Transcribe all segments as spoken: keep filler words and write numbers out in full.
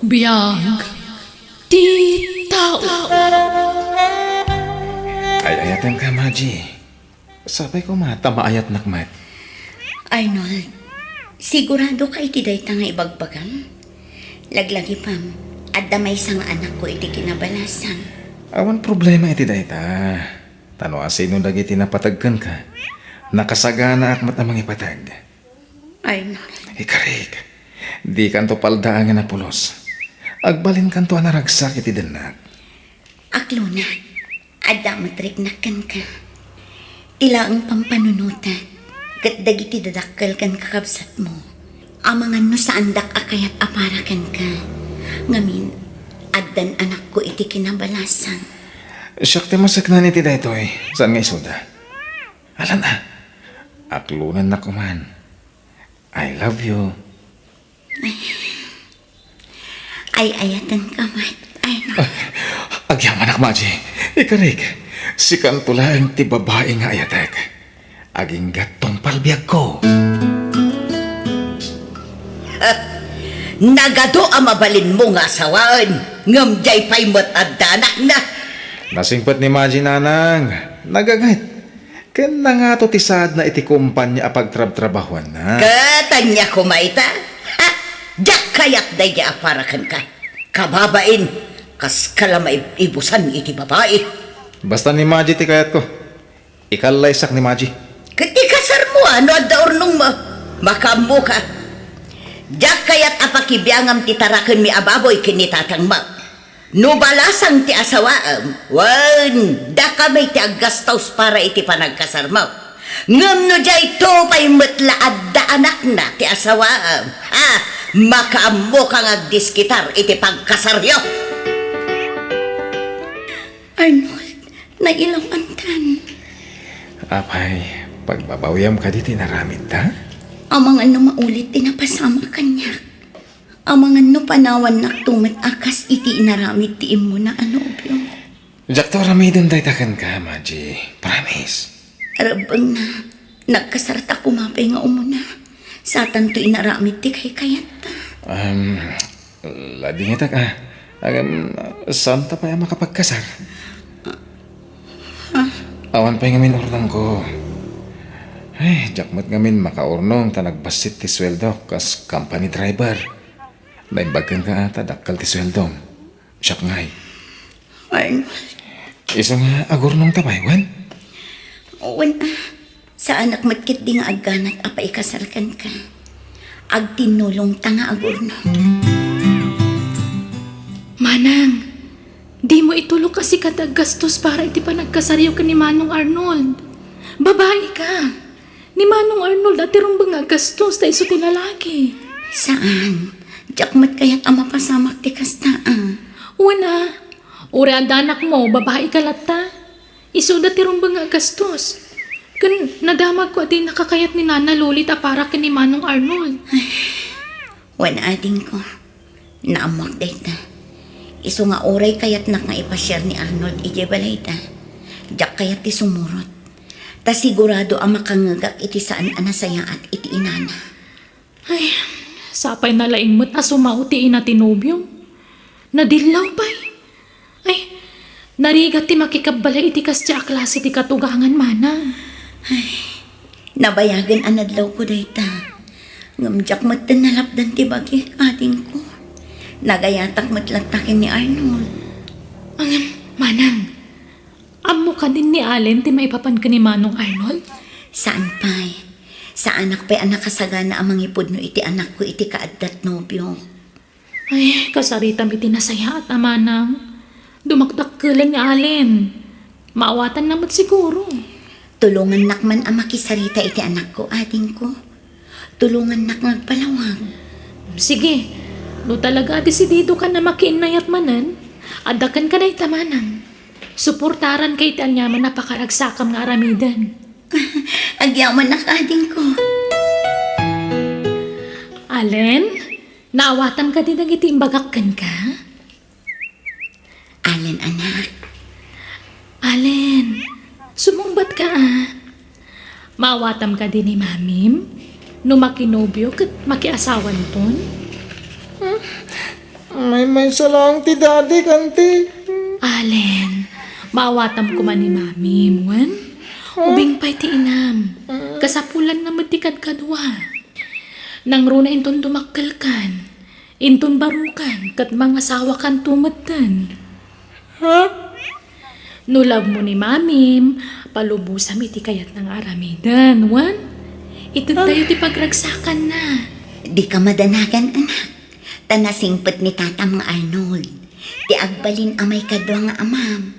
Biag ti tao. Ay-ayatenka, Maji. Sapay koma ta maayatnak met. Arnold, sigurado ka iti dayta nga ibagbagam? Laglagipem, adda maysa nga anakko iti kinabalasan. Awan problema iti dayta. Ta no asino dagiti napateg kenka, nakasaganaak met a mangipateg. Arnold. Ikarik, dikanto paldaangen a pulos. Agbalinkanto a naragsak iti dennak. Aklona, adda met riknak kenka. Ti laeng pampanunotek, ket dagiti dadakkel ken kakabsatmo, amangan no saandak a kayat a para kenka. Ngamin, addan anakko iti kinabalasan. Siak ti maseknan iti daytoy, saan nga isuda? Alan a, aklonannak koman. I love you. Ay-ayatenka met, Arnold. Ah, agyamanak, Maji. Ikarik, sikanto laeng ti babai nga ayatek. Aginggat tungpal biagko. Nagadu a mabalinmo nga asawaen, ngem diay pay met adda anakna. Nasingpet ni Maji, Nanang. Nagaget. Ken nangato ti saadna iti kompania a pagtrabtrabahuanna. Ket ania koma ita? Ha? Diak kayat daydi a para kenka. Kababain, kaska la maib-ibusan iti babai. Basta ni Maji ti kayatko. Ikallaysak ni Maji. Ket ikasarmo a no adda urnongmo. Makaammoka. Diak kayat a pakibiangam ti tarakenmi a baboy ken ni tatangmo. No balasang ti asawaem, wen, dakami ti aggastos para iti panagkasarmo. Ngem no diayto pay met la adda anakna ti asawaem, ha, makaammoka nga agdiskitar iti pagkasaryo. Arnold, nailawantan. Apay, pagbabawiam kadi ti inaramidta? Amangan no maulit ti napasamak kaniak. Amangan no panawannakto met a kas iti inaramid ti immuna a nobio. Diakto aramiden dayta kenka, Maji. Promise. Rebbengna, nagkasarta koma pay nga umuna. Satanto inaramid ti kaykayatta. Um, ladingetek a. Agem, saanta pay a makapagkasar? Ah. Awan pay ngamin urnongko. Ay, diak met ngamin makaurnong ta nagbassit ti sueldok kas company driver. Naimbag kenka a ta dakkel ti sueldom. Siak ngay. Ay. Isu nga agurnongta pay, wen? Wen a. Saanak met ketdi nga agganat a paikasar kenka. Agtinnulongta nga agurnong. Manang, dimo itulok a sika ti aggastos para iti panagkasaryo ken ni Manong Arnold. Babai ka. Ni Manong Arnold a ti rumbeng nga aggastos ta isu ti lalaki. Saan. Diak met kayat a mapasamak ti kasta a. Wen a. Uray adda anakmo, babai ka latta. Isuda ti rumbeng nga aggastos. Ken nadamagko a dinaka kayat ni Nana Lolit a para ken ni Manong Arnold. Ay, wen adingko. Naammoak dayta. Isu nga uray kayatnak nga ipasiar ni Arnold idiay balayda, diak kayat ti sumurot. Ta sigurado a makangngegak iti saan a nasayaat iti inana. Ay, sapay nalaing met a sumao ti ina ti nobio. Nadillaw pay. Ay, narigat ti makikabbalay iti kasdiay a klase ti katugangan, Manang. Ay, nabayagen a nadlawko dayta. Ngem diak metten nalapdan ti bagik, adingko. Nagayatak met latta ken ni Arnold. Ngem, Manang, ammo kadin ni Allen ti maipapan ken ni Manong Arnold? Saan pay. Saanak pay a nakasagana a mangipudno iti anakko iti kaaddat nobio. Ay, kasaritam iti nasayaat a manang. Dumakdakkelen ni Allen. Maawatanna met siguro. Tulongannak man a makisarita iti anakko, adingko. Tulongannak nga agpalawag. Sige, no talaga a desididokan a makiinnayat manen, adda kenka dayta manang. Suportaranka iti aniaman a pakaragsakam nga aramiden. Agyamanak, adingko. Allen, naawatam kadi dagiti imbagak kenka? Allen, anak. Allen, sumungbat ka a. Maawatam kadi ni Mamim? No makinobio ket makiasawanton? Hmm? Maymaysa laeng ti dadik, anti. Allen, maawatam koma ni Mami, wen? Ubing pay ti inam. Kasapulanna met ti kadkadua. Nangruna inton dumakkelkan, inton barukan, ket mangasawakanto metten. Ha? No love mo ni Mamim, palubosam iti kayatna nga aramiden, wen? Itedtayo ti pagragsakanna. Dika madanagan, anak. Ta nasingpet ni tatam nga Arnold ti agbalin a maikadua nga amam.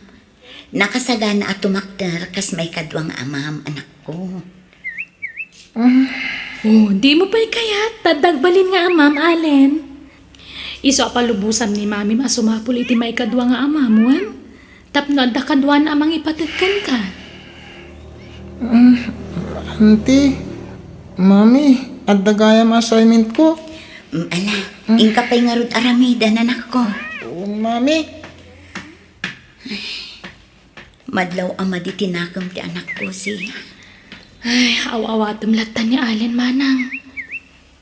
Nakasagana a tumakder kas maikadua nga amam, anakko. Oh, dimo pay kayat, ta adda agbalin nga amam, Allen. Isu a palubosam ni Mamim a sumapul iti maikadua nga amam, wen? Tapno adda kaduana a mangipatek kenka. Mm, Auntie, Mami, adda gayam assignment ko. Mm, ala, inka pay ngarud aramiden, anakko. Wen, Mami. Madlaw a madi ti nakem ti anakko, Zia. Ay, aw-awatem latta ni Allen, manang.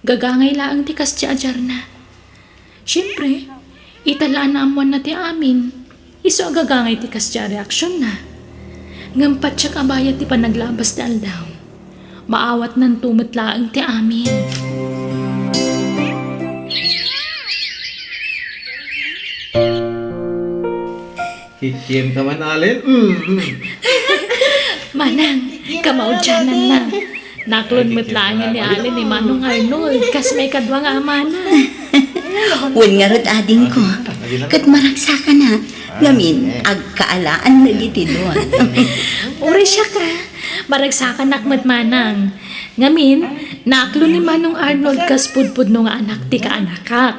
Gagangay laeng ti kasdi a diarna. Siempre, ita la a naammoanna ti amin. Isu a gagangay ti kasdi a reaksionna. Ngem patiek a bayat ti panaglabas ti aldaw. Maawatnanto met laeng ti amin. Kikienka man, Allen? Mm, mm. Manang, kamaudiananna. Naklon met laeng ni Allen ni Manong Arnold, kas maikadua nga amana. Wen ngarud, adingko, ket maragsakanak, ngamin, agkaalaan dagiti duan. Uray siak, a. Maragsakanak met, manang. Ngamin, naklon ni Manong Arnold kas pudpudno nga anak ti kaanakak.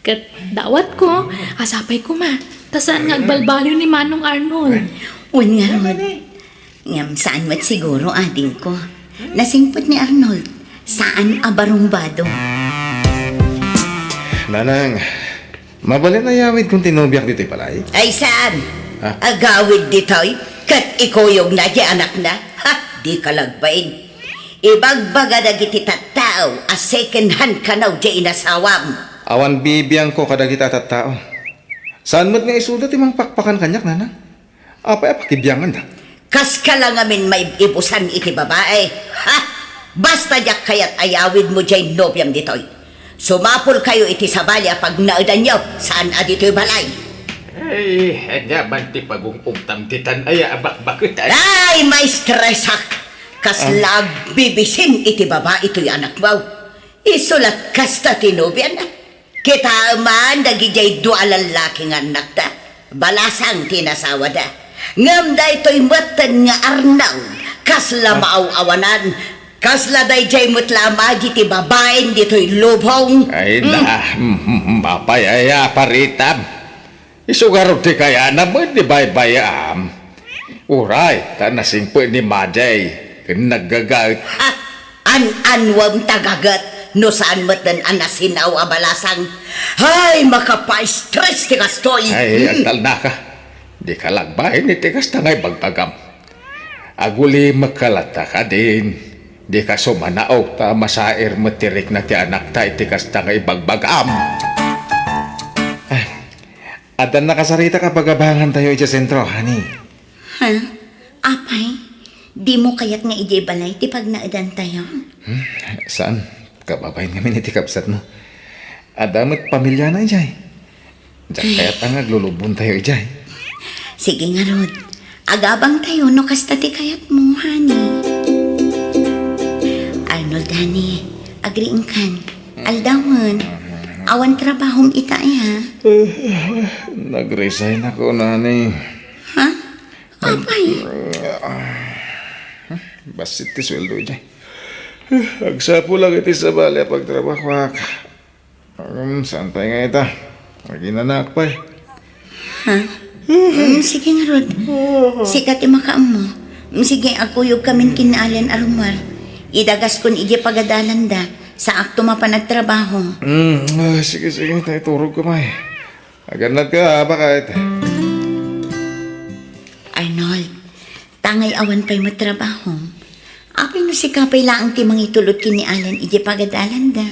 Ket dawatko, a sapay koma, ta saan nga agbalbaliw ni Manong Arnold. Wen ngarud. Ngem saan met siguro, adingko. Nasingpet ni Arnold. Saan a barumbado. Nanang, mabalin a yawidkon ti nobiak ditoy balay? Ay, saan? Ah? Agawid ditoy? Ket ikuyogna diay anakna? Ha? Dika lagbain. Ibagbaga dagiti tattao a second hand kano diay inasawam. Awan bibiangko kadagiti a tattao. Saan met nga isuda ti mangpakpakan kaniak, nanang? Apay a pakibianganda? Kaska la ngamin maib-ibusan iti babai. Ha? Basta diak kayat a yawidmo diay nobiam ditoy. Sumapulkayo iti sabali a pagnaedanyo, saan a ditoy balay. Ay, ania man ti pagung-ungtam ditan aya a bakbaketan? Ay, maistresak! Kasla agbibisin iti babai toy anakmo. Isu la't kasta ti nobiana. Kitaem man dagidiay dua a lallaki nga annakta. Balasang ti nasawada. Ngem daytoy metten nga Arnold, kasla maaw-awanan. Kasla daydiay met la a madi ti babaen ditoy lubong. Ay, hmm, na, mm, mm, mm, apay aya a paritam. Isu ngarud ti kayana met ti baybay-am. Uray, ta nasingpet ni Madiay ken naggagaet. Ha? An-annuem ta gaget no saan metten a nasinaw a balasang. Ay, makapaistres ti kastoy. Ay, hmm, agtalnaka. Dika lagbain iti kasta nga ibagbagam. Agulimekka latta kadin. Dika sumanaw ta masair met ti rikna ti anakta iti kasta nga ibagbagam. Ah, addan nakasaritak a pagabangantayo idiay sentro, honey. Ha? Apay, dimo kayat nga idiay balay ti pagnaedantayo? Hmm, saan? Kababain ngamin iti kabsatmo. Adda met pamiliana idiay. Diak kayat a nga aglulubontayo idiay. Sige ngarud. Agabangtayo no kasta ti kayatmo, honey. Arnold, honey, agriingkan. Aldawen. Awan trabahom ita, aya? Nag-resign ako, honey. Ha? Apay? Bassit ti sueldo idiay. Agsapulak iti sabali a pagtrabahoak. Um, saan pay nga ita? Aginanak pay. Ha? Mm, sige ngarud. Sika ti makaammo. Mm, sige, agkuyogkamin ken ni Allen a rummuar. Idagaskon idiay pagadalanda. Saakto mapan agtrabaho. Mm, ah, sige, sige. Tay turogka pay. Agannadka, a, baket. Arnold, tangay awan pay met trabahom. Apay no sika pay laeng ti mangitulod ken ni Allen idiay pagadalanda?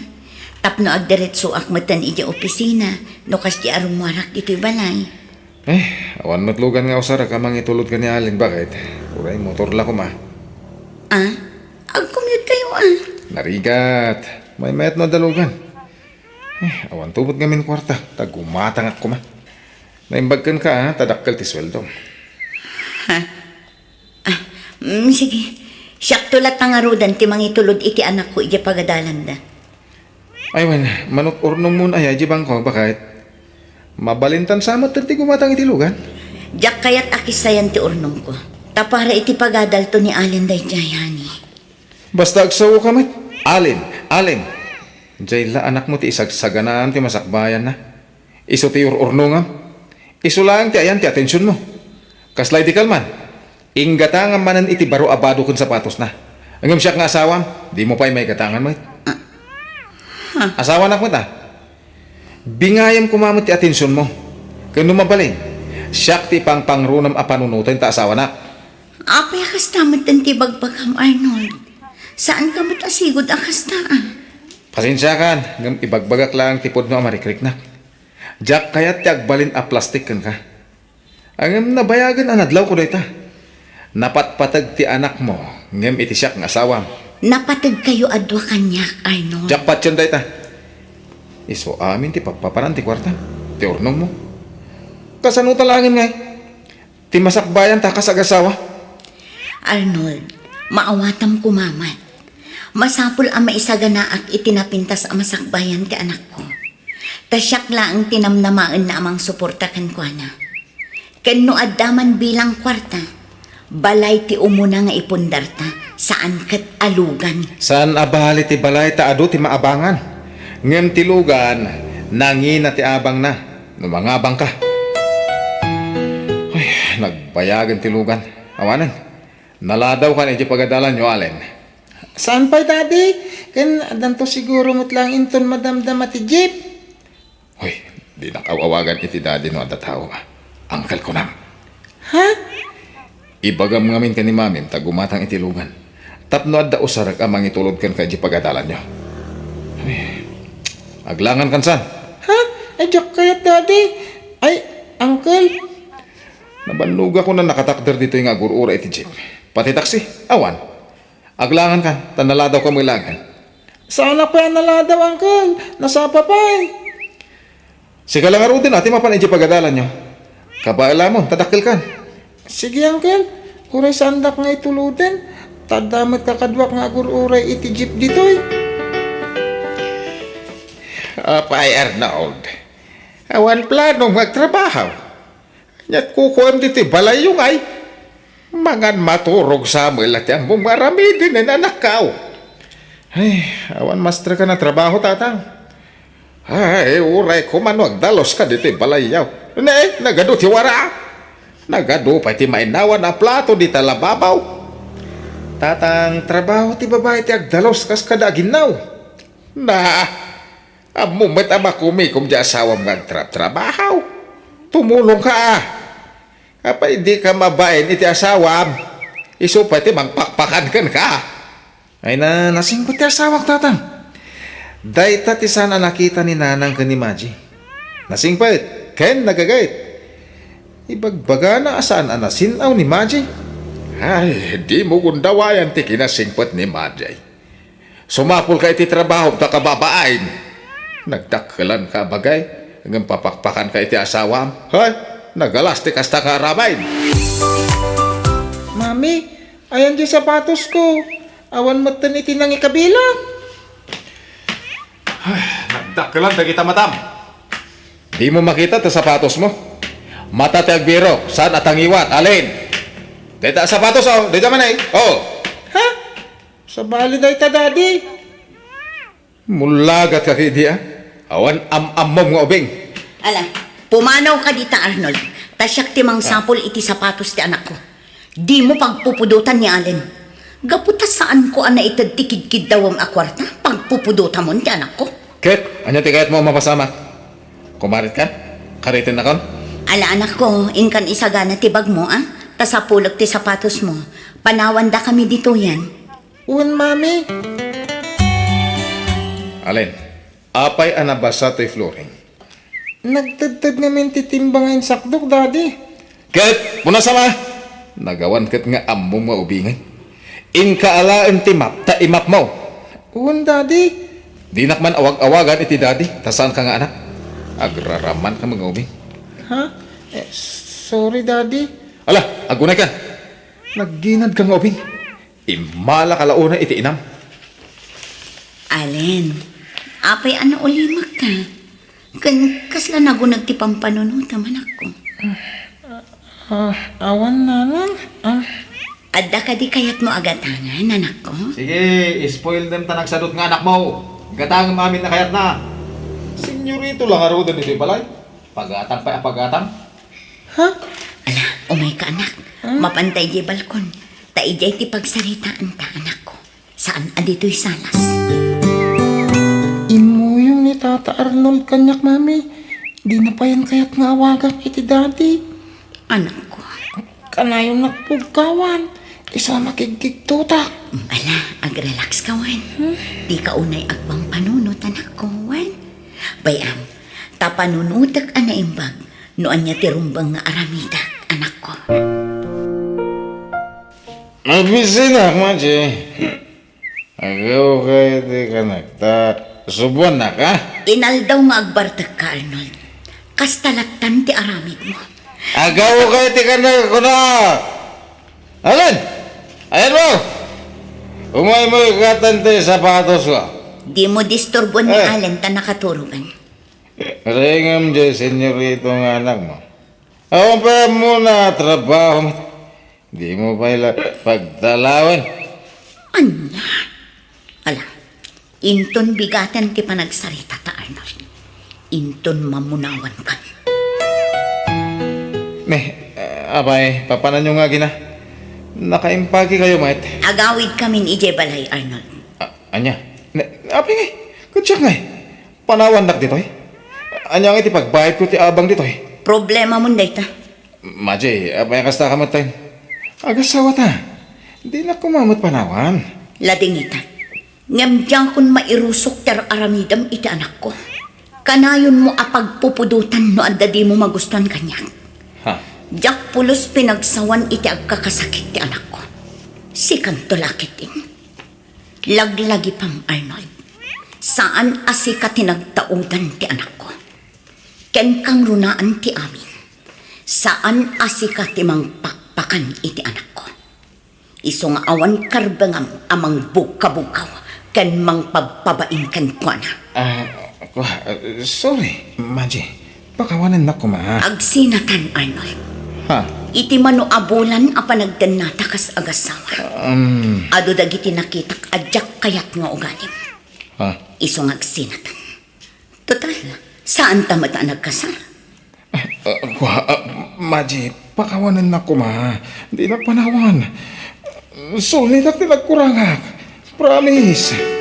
Tapno agdiretsoak metten idiay opisina no kasdi a rummuarak ditoy balay. Eh, awan met lugan nga usarek a mangitulod ken ni Allen, baket. Uray motor la koma. Ah? Agcommute kayo, ah? Narigat. Maymayat no adda lugan. Eh, awan to met ngamin kuarta. Ta gumatangak koma. Naimbag kenka, ah, ta dakkel ti sueldom. Ha? Ah, mm, sige. Siakto latta ngaruden ti mangitulod iti anakko idiay pagadalanda. Ay, wen, manut-urnongmon aya idiay bangko, baket. Mabalintan sa met ti gumatang iti lugan. Diak kayat a kissayan ti urnongko. Ta para iti pagadalto ni Allen daydiay, honey. Basta agsaoka met. Allen, Allen. Diay la anakmo ti isagsaganaam ti masakbayanna. Isu ti ur-urnongam. Isu laeng ti ayan ti atensionmo. Kasla idi kalman, inggatangam manen iti baro a bado ken sapatosna. Ngem siak nga asawam, dimo pay maigatangan met. Ah, ha. Asawanak met, a. Bingayam koma met ti atensionmo. Ken no mabalin, siak ti ipangpangronam a panunoten ta asawanak. Apay a kasta metten ti ibagbagam, Arnold? Saanka met a sigud a kasta, a. Pasensiakan, ngem ibagbagak laeng ti pudno a marikriknak. Diak kayat ti agbalin a plastik kenka. Ngem nabayagen a nadlawko dayta. Napatpateg ti anakmo, ngem iti siak nga asawam. Napategkayo a dua kaniak, Arnold. Diak patien dayta. Isu amin ti pappapanan ti kuarta, ti urnongmo. Kasano ta laengen ngay? Ti masakbayan ta kas agasawa? Arnold, maawatam koma met. Masapul a maisaganaak iti napintas a masakbayan ti anakko. Ta siak laeng ti namnamaenna a mangsuporta kenkuana. Ken no adda man bilang kuarta, balay ti umuna nga ipundarta, saan ket a lugan. Saan a bali ti balay ta adu ti maabangan. Ngem ti lugan, nangina ti abangna. No mangabangka. Ay, nagbayagen ti lugan. Awanen. Naladawkan idiay pagadalanyo, Allen. Saan pay, Daddy? Ken addanto siguro met laeng inton madamdama ti jeep. Hoy, dinak aw-awagan iti Daddy no adda tao, a. Uncle kunam. Ha? Ibagam ngamin ken ni Mamim ta gumatang iti lugan. Tapno adda usarek a mangitulod kenka idiay pagadalanyo. Ay, aglangan kan san? Ha? Ay, diak kayat, Daddy. Ay, Uncle. Nabannogakon a nakatakder ditoy nga agur-uray iti jeep. Pati taksi, awan. Aglangan kan, ta naladawka met laeng. Saanak pay a naladaw, Uncle. Nasapa pay. Sika la ngaruden a ti mapan idiay pagadalanyo. Kabaelamon, ta dakkel kan. Sige, Uncle. Uray saandak nga ituluden, ta adda met kakaduak nga agur-uray iti jeep ditoy. Apay, Arnold, awan planom nga agtrabaho? Ania ti kukuem ditoy balayyo ngay? Mangan maturog sa met la ti ammom nga aramiden, nanakkaw. Ay, awan masterka nga trabaho, Tatang. Ay, uray koma no agdaluska ditoy balayyo. Ne, nagadu ti wara. Nagadu pay ti mainawan a plato dita lababaw. Tatang, trabaho ti babai ti agdalus kas kada aginnaw. Na, ammom met a makumikom ti asawam nga agtrabtrabaho. Tumulongka, a. Apay dika mabain iti asawam? Isu pay ti mangpakpakan kenka. Ay na, nasingpet ti asawak, Tatang. Dayta ti saan a nakita ni Nanang ken ni Maji. Nasingpet ken nagagayt. Ibagbagana a saan a nasin-aw ni Maji. Ay, dimo gundawayan ti kinasingpet ni Maji. Sumapulka iti trabahom ta kababain. Nagdakkelanka a bagay, ngem papakpakanka iti asawam. Hay, nagalas ti kasta nga aramid. Mami, ayan diay sapatosko. Awan metten iti nangikabila. Ay, nagdakkelan dagita matam. Dimo makita ti sapatosmo? Mata ti agbirok, saan a tangiwat, Allen? Dayta a sapatos, o, dayta man, e. O. Ha? Sabali dayta, Daddy. Mullagatka ketdi, a. Awan am-ammom nga ubing. Ala, pumanawka dita, Arnold. Ta siak ti mangsapul iti sapatos ti anakko. Dimo pagpupudotan ni Allen. Gapu ta saanko a naited ti kidkiddawem a kuarta, pagpupudotamon ti anakko. Ket, ania ti kayatmo a mapasamak? Kumaritkan? Karitennakon? Ala, anakko, inkan isagana ti bagmo, a? Ta sapulek ti sapatosmo. Panawandakami ditoyen. Wen, Mami. Allen, Apay a nabasa toy, Floring? Nagtedted ngamin ti timba nga insakdok, Daddy. Ket, punas a ma! Nagawan ket nga ammom nga ubingen. Inka alaen ti map ta imapmo. Wen, Daddy. Dinak man awag-awagan iti Daddy, ta saanka nga anak. Agraramanka nga ubing. Ha? Eh, sorry, Daddy. Ala, agunayka. Nagginadka nga ubing. Immalaka la unay iti inam. Allen, apay a naulimakka? Ken kasla nagunag ti pampanunotam, anakko? Ah, awan, nanang. Ah. Adda kadi kayatmo a gatangan, anakko? Sige, spoil dem ta nagsadut nga anakmo. Gatangem amin a kayatna. Senyorito la ngaruden idiay balay. Pagatang pay a pagatang. Ha? Ala, umayka, anak. Hmm? Mapanta idiay balkon. Ta idiay ti pagsaritaanta, anakko. Saan a ditoy salas. Immuyong ni Tata Arnold kaniak, Mami. Dina payen kayat nga awagak iti Daddy. Anakko. Kanayon nakpugkawan. Isu a makigkigtotak. Ala, agrelax ka, wen. Hmm? Dika unay agpampanunot, anakko, wen. Bay-am, ta panunotek a naimbag no ania ti rumbeng nga aramidek, anakko. Mabisinak, Maji. Agaw kay ti kanak ta subuannak, ha? Inaldaw nga agbartekka, Arnold. Kasta lattan ti aramidmo. Agaw kay ti kanak, kuna! Alin? Ayan mo! Umay mo ikatan ti sapatos ko. Di mo disturbuan ni Eh. Allen ta nakaturogan. Ringem diay senyorito nga anakmo. Awan pay ammona a trabaho met. Di mo pay la pagtalawen. Ania? Ala, inton bigaten ti panagsarita ta, Arnold. Inton mamunawankan. Ne, eh, apay, papananyo nga agina? Nakaimpagi kayo met? Agawid kamin idiay balay, Arnold. A-, ania? Ne, apay ngay? Kadiak ngay? Panawannak ditoy? Ania ngay ti pagbayadko ti abang ditoy? Problemamon dayta. Maji, apay a kasta ka met tayen? Agasawata. Dinak koma met panawan. Ladingitak. Ngem diakon mairusok ti ar-aramidem iti anakko. Kanayonmo a pagpupudotan no adda dimo magustuan kaniak. Ha? Diak pulos pinagsawan iti agkakasakit ti anakko. Sikanto la ketdin. Laglagipam, Arnold. Saan a sika ti nagtaudan ti anakko. Ken kangrunaan ti amin. Saan a sika ti mangpakpakan iti anakko. Isu nga awan karbengam a mangbugkabugkaw ken mangpabpabain kenkuana. Ah, kua-, sorry, Maji. Pakawanennak koma. Agsinatan, Arnold. Ha? Iti mano a bulan a panagdennata kas agasawa. Um. Adu dagiti nakitak a diak kayat nga ugalim. Ha? Isu nga agsinatan. Total, saanta met a nagkasar. Ah, kua-, ah, Maji, pakawanennak koma. Dinak panawan. Sulnitak ti nagkurangak. Promise.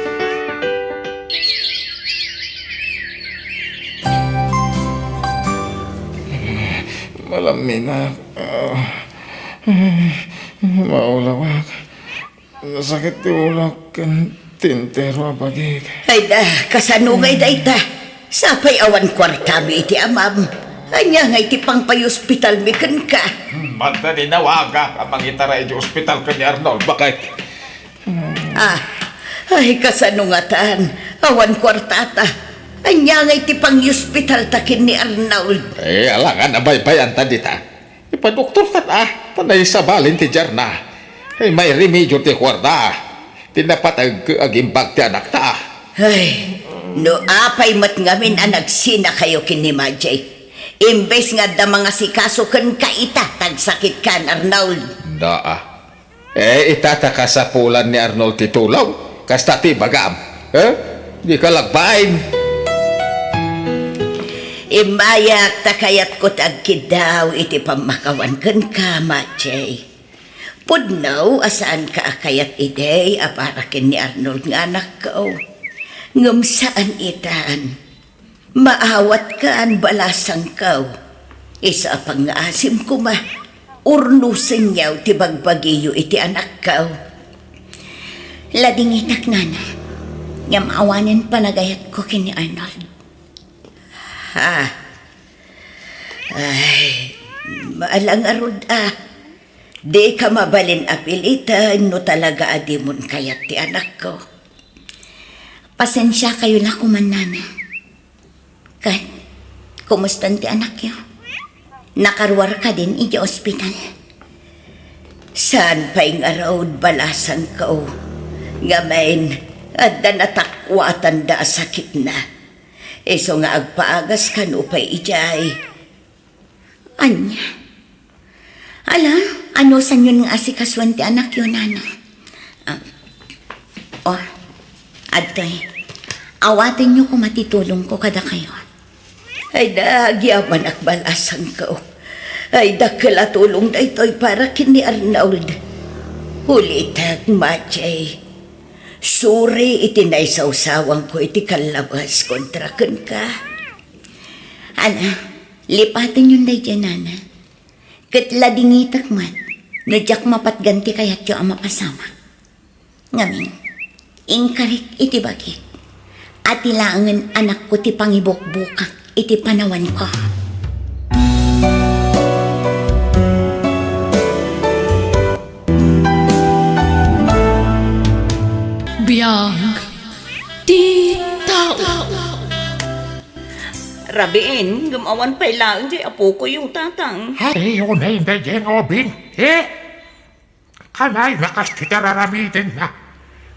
Malaminak. Ah, maulawak. Nasakit ti ulok ken ti entero a bagik. Ay da, kasano ngay dayta? Sapay awan kuartami iti amam. Ania ngay ti pangpayospitalmi kenka? Manta dinawagak a mangitara iti ospital ken ni Arnold, baket. Ah, ay, kasano ngatan? Awan kuartata. Ania ngay ti pangyospitalta ken ni Arnold? Eh, alangan a baybayanta dita. Ipadoktorta ta, ta naisabalin ti diarna. Ay, mairemedio ti kuarta. Ti napateg agimbag ti anakta. Ay, no apay met ngamin a nagsinakayo ken ni Majay. Imbes nga adda mangasikaso kenka ita, ta agsakitkan, Arnold. Daa. Eh, ita ta kasapulan ni Arnold ti tulong. Kasta ti ibagam. Eh? Dika lagbain. Immayak ta kayatko ti agkiddaw iti pammakawan kenka, Majay. Pudno a saanka a kayat idi a para ken ni Arnold nga anakko. Ngem saan itan. Maawatkan, balasangko. Isu a pangngaasim koma, urnosenyo ti bagbagiyo iti anakko. Ladingitak, nana. Ngem awanen panagayatko ken ni Arnold. Ha? Ay, ala ngarud a. Dika mabalin a piliten no talaga a dimon kayat ti anakko. Pasensiakayo la koma, Nana. Ket, kumustan ti anakyo? Nakaruar kadin idiay ospital? Saan pay ngarud, balasangko. Ngamin, adda natakuatanda a sakitna. Isu nga agpaagas kano pay idiay. Ania? Ala, anusanyon nga asikasuen ti anakyo, Nana? Ah, oh, adtoy. Awatenyo koma ti tulongko kadakayo. Ay, nagyamanak, balasangko. Ay, dakkel a tulong daytoy para ken ni Arnold. Ulitek, Majay. Suri iti naisawsawangko iti kallabas kontra kenka. Ala, lipatenyon daydiay, Nana. Ket ladingitek met no diak mapatgan ti kayatyo a mapasamak. Ngamin, inkarik iti bagik a ti laengen anakko ti pangibukbukak iti panawanko. Biag ti tao. Rabiin, ngem awan pay laeng diay apokoyo, Tatang. Ay, unay daydiay nga ubing. Eh? Kanay, nakas ti tararamidenna.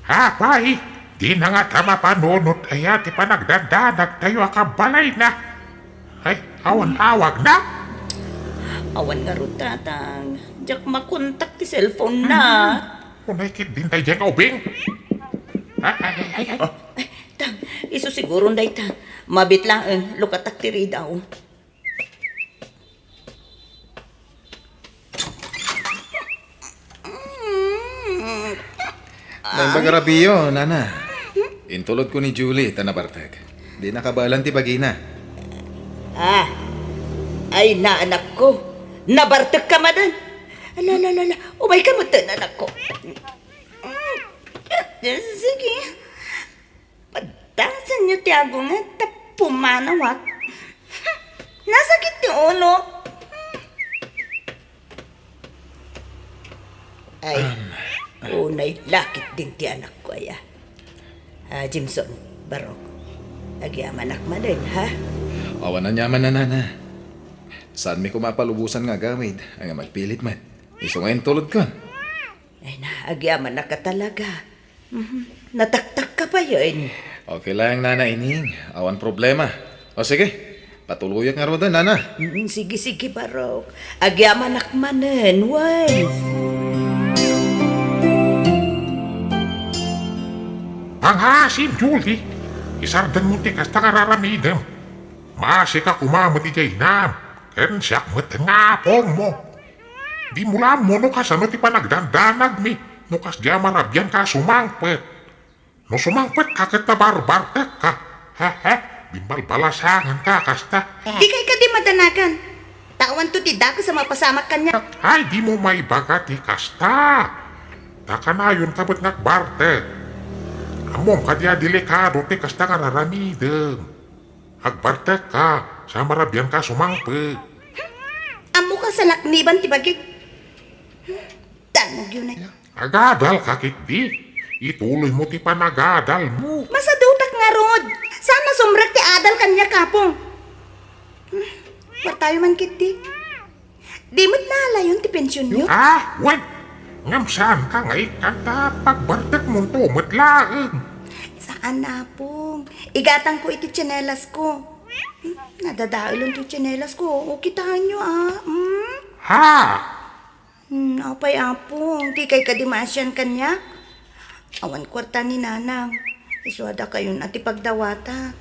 Apay, dina ngata mapanunot aya ti panagdandanagtayo a kabalayna? Ay, awan awagna? Awan ngarud, Tatang. Diak makontak ti cellphone na. Hmm. Unay ketdin daydiay nga ubing. Ay, ay, ay, ay, ay. Ah, Tang, isu siguron dayta. Mabit laeng, lukatak ti ridaw. Naimbag a rabiyo, Nana. Intulodko ni Julie ta nabartek. Di nakabaelan ti bagina. Ah, ay, anakko. Nabartekka manen. Ala, ala, ala, ala. Umayka metten, anakko. Sige. Paddasenyo ti agunget ta pumanawak. Nasakit ti ulo. Ay, unay la ketdin ti anakko aya. Ah, Jimson, Barok, agyamanak manen, ha? Awan aniaman, Nana. Saanmi koma a palubosan nga agawid, nga agpilit met. Isu nga intulodkon. Ay na, agyamanak a talaga. Mhm. Nataktakka payen. Okay lang, Nana Ining. Awan problema. O sige, patuloyak ngaruden, Nana. Mm, sige, sige, Barok. Agyamanak manen, wen. Pangaasim, Julie. Isardengmo ti kasta nga ar-aramidem. Maasika koma met idiay inam, ken siak met nga apongmo. Dimo la ammo no kasano ti panagdandanagmi, no kasdiay a marabianka a sumangpet. No sumangpetka ket nabarbartekka, hehe, bimbalbalasangenka a kasta. Dikay kadi madanagan. Ta awanto ti dakes a mapasamak kaniak. Ay, dimo maibaga ti kasta. Ta kanayonka met nga agbartek. Ammom kadi a delikado ti kasta nga ar-aramidem. Agbartekka, sa marabianka a sumangpet. Ammoka sa lakniban ti bagik. Tanogyo na. Agadalka ketdi. Ituloymo ti panagadalmo. Masadutak ngarud. Saan a sumrek ti adal kaniak, Apong. Hmm, kuartayo man ketdi. Di met naalayon ti pensionyo? Ah, wen! Ngem saanka nga ikkan ta pagbartekmonto met laeng. Saan, Apong. Igatangko iti tsinelasko. Hmm, nadadaelon ti tsinelasko. O, kitaenyo, ah. Hmm? Ha? Hmm, apay, Apong. Dikay kadi maasian kaniak? Awan kuarta ni Nanang. Isu a dakayon a ti pagdawata.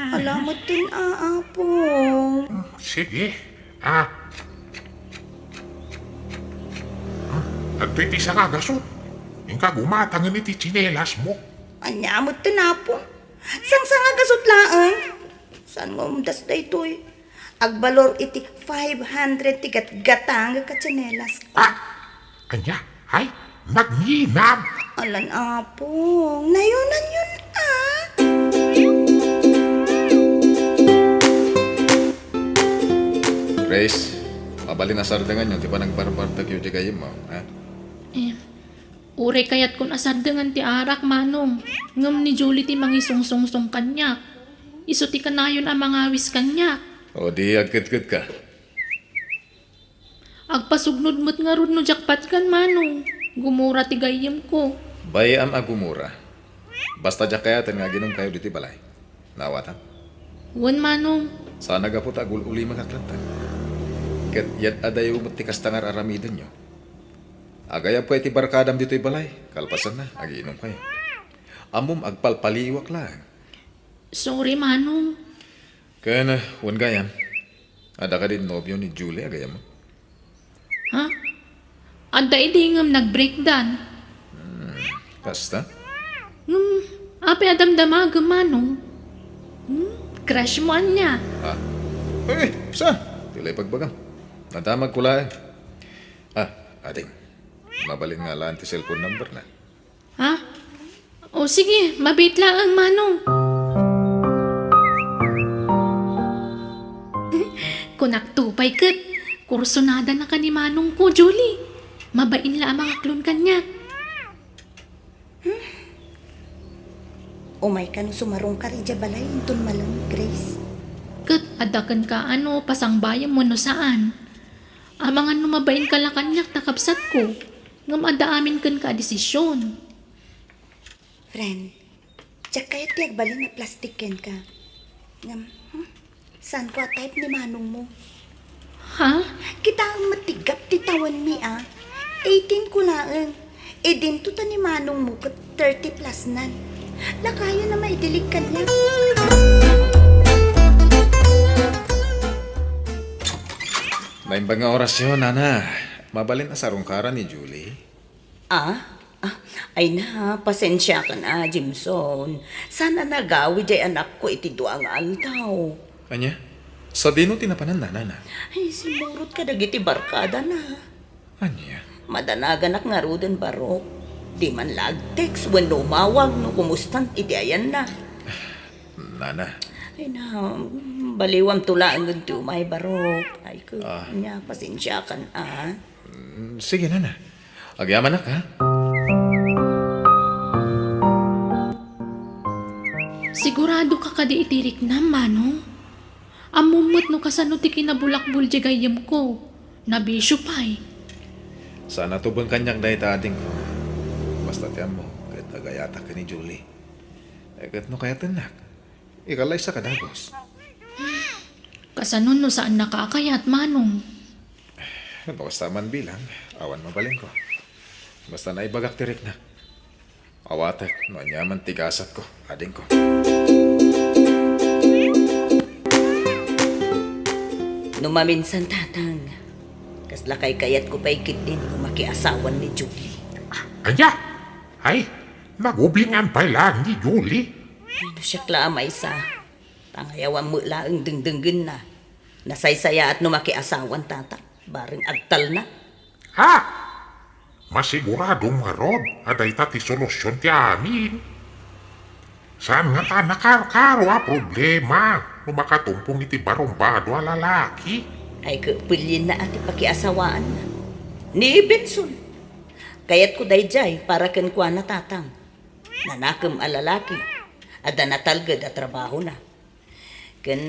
Ala metten, a, Apong. Sige. Ah. Adtoy ti sangagasut. Inka gumatangen iti tsinelasmo. Ania metten, Apong? Sangsangagasut laeng. Saan nga umdas daytoy? Agbalor iti five hundred ti gatgatangek a tsinelas. Ah! Ania? Ay, nagnginam! Alan, Apong, nayonanyon, Grace, mabalin a sardenganyo ti panagbarbartekyo diay gayyemmo, ha? Eh, uray kayatkon a sardengan ti arak, Manong. Ngem ni Julie ti mangisungsungsong kaniak. Isu ti kanayon a mangawis kaniak. O di agkedkedka. Agpasugnod met ngarud no diak patgan, Manong. Gumura ti gayyemko. Bay-am a gumura. Basta diak kayaten nga aginumkayo ditoy balay. Naawatam? Wen, Manong. Saan a gapu ta agul-ulimekak laengen. Ket yad-adayo met ti kasta nga ar-aramidenyo. Agayabko iti barkadam ditoy balay. Kalpasanna, agiinumkayo. Ammom, agpalpaliiwak laeng. Sorry, Manong. Ken, wen gayam, adda kadi nobio ni Julie a gayyemmo? Ha? Adda idi ngem nag-breakdan. Hmm, kasta? Ngem, apay a damdamagem, Manong? Hmm? Crush mo ania? Ha? Eh, sa? Ti la ipagbagam. Nadamagko laeng. Ah, ading. Mabalin nga alaen ti cellphone number na. Ha? O sige, mabiit laeng, Manong. Kunakto pay ket, kursunada na ka ni Manongko, Julie. Mabain la a mangaklon kaniak. Umayka no sumarungkar idiay balay inton malem, Grace. Ket adda kenka a no pasangbayen wenno saan. Amangan no mabainka la kaniak ta kabsatko, ngem adda amin kenka a desisyon. Friend, diak kayat ti agbalin a plastik kenka. Ngem, hmm? Saanko a type ni manongmo. Ha? Kitaem met ti gap ti tawenmi a. Eighteen ko laeng. E dinto ta ni manongmo ket thirty plus nan. Lakayon a maidilig kaniak. Naimbag nga orasyo, nana. Mabalin a sarungkaran ni Julie. Ah? Ah, ay na, pasensiakan a, Jimson. Saan a nagawi diay anakko iti dua nga aldaw. Ania? Sadino ti napanan, nana? Ay, simmurot kadagiti barkadana. Ania? Madanaganak ngaruden, Barok. Di man la ag-text wenno umawag no kumustan iti ayanna. Nana. Ay na, baliwamto laengen ti umay, Barok. Ay, ko, Ah. nia, pasensiakan a. Mm, sige, nana. Agyamanak, ha? Sigurado ka kadi iti riknam, Manong? Ammom met no kasano ti kinabulakbol diay gayyemko. Nabisio pay. Saan a tuben kaniak dayta, adingko. Basta ti ammo, ket agayatak ken ni Julie. Eh, ket no kayatennak, ikallaysaka dagus. Kasano no saannaka a kayat, Manong? No kasta man bilang, awan mabalinko. Basta naibagak ti riknak. Awatek no aniaman ti gasatko, adingko. No maminsan, Tatang, kasla kaykayatko pay ketdin no makiasawan ni Julie. Ania? Ay, nagubingan pay laeng ni Julie. Ay, no siak la a maysa, tangayawan met laeng dengdenggenna. Nasaysayaat no makiasawan, Tatang, bareng agtalna. Ha? Masiguradom ngarud a dayta ti solusion ti amin. Saan ngata a nakarkaro a problema no makatumpong iti barumbado a lalaki? Ay, ket pilienna a ti pakiasawaanna. Ni Benson. Kayatko daydiay para kenkuana, Tatang. Nanakem a lalaki. Adda natalged a trabahona. Ken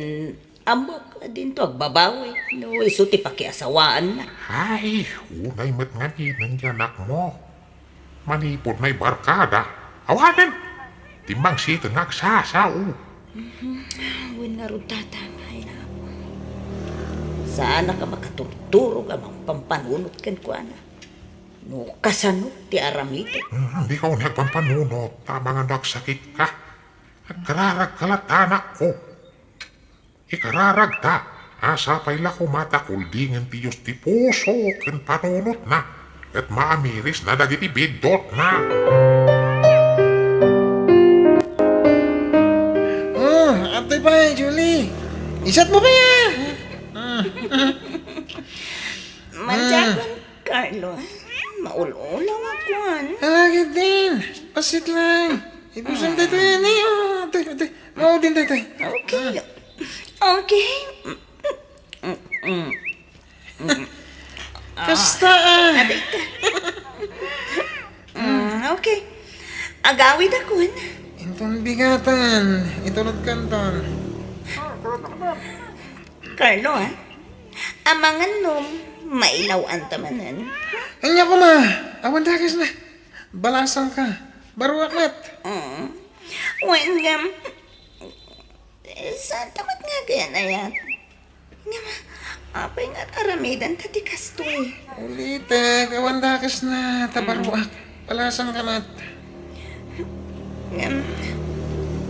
ammok a dinto agbabawi no isu ti pakiasawaanna. Ay, unay met ngaminen ti anakmo. Manipud naibarkada, awanen! Timmangsiten nga agsasao. Mhm. Wen ngarud, Tatang, ay, nako. Saanak a makaturturog a mangpampanunot kenkuana. No kasano ti aramidek? Hmm, dika unay agpampanunot, ta amangan no agsakitka. Agkararagka latta, anakko. Ikararagta, a sapay la koma ta kuldingen ti Dios ti puso ken panunotna, ket maamirisna dagiti biddutna. Oh, atoy pay, Julie. Isat mo pay, ah. Ah, ah. Mantiagon, Carlo. Maul-ulaw a kuan. Ala, ketdin. Pasit lang. Ibusan tayo, tayo, ni. Oh, atoy, atoy. Maudin tayo, tayo. Okay. Okay. Mm, mm, mm. Mm. Kasta, ah. Aday ka. Mm, okay. Agawidakon. Inton bigatan, itulodkanton. Carlo, ah. Amangan no mailaw-anta manen. Ania koma, awan dakes na. Balasangka. Baruak met. Mm. Wen ngem, saanta met nga aganayat. Ngem, apay nga ar-aramidenta ti kastoy? Ulitek, awan dakes na, ta baruak. Balasangka met. Ngem,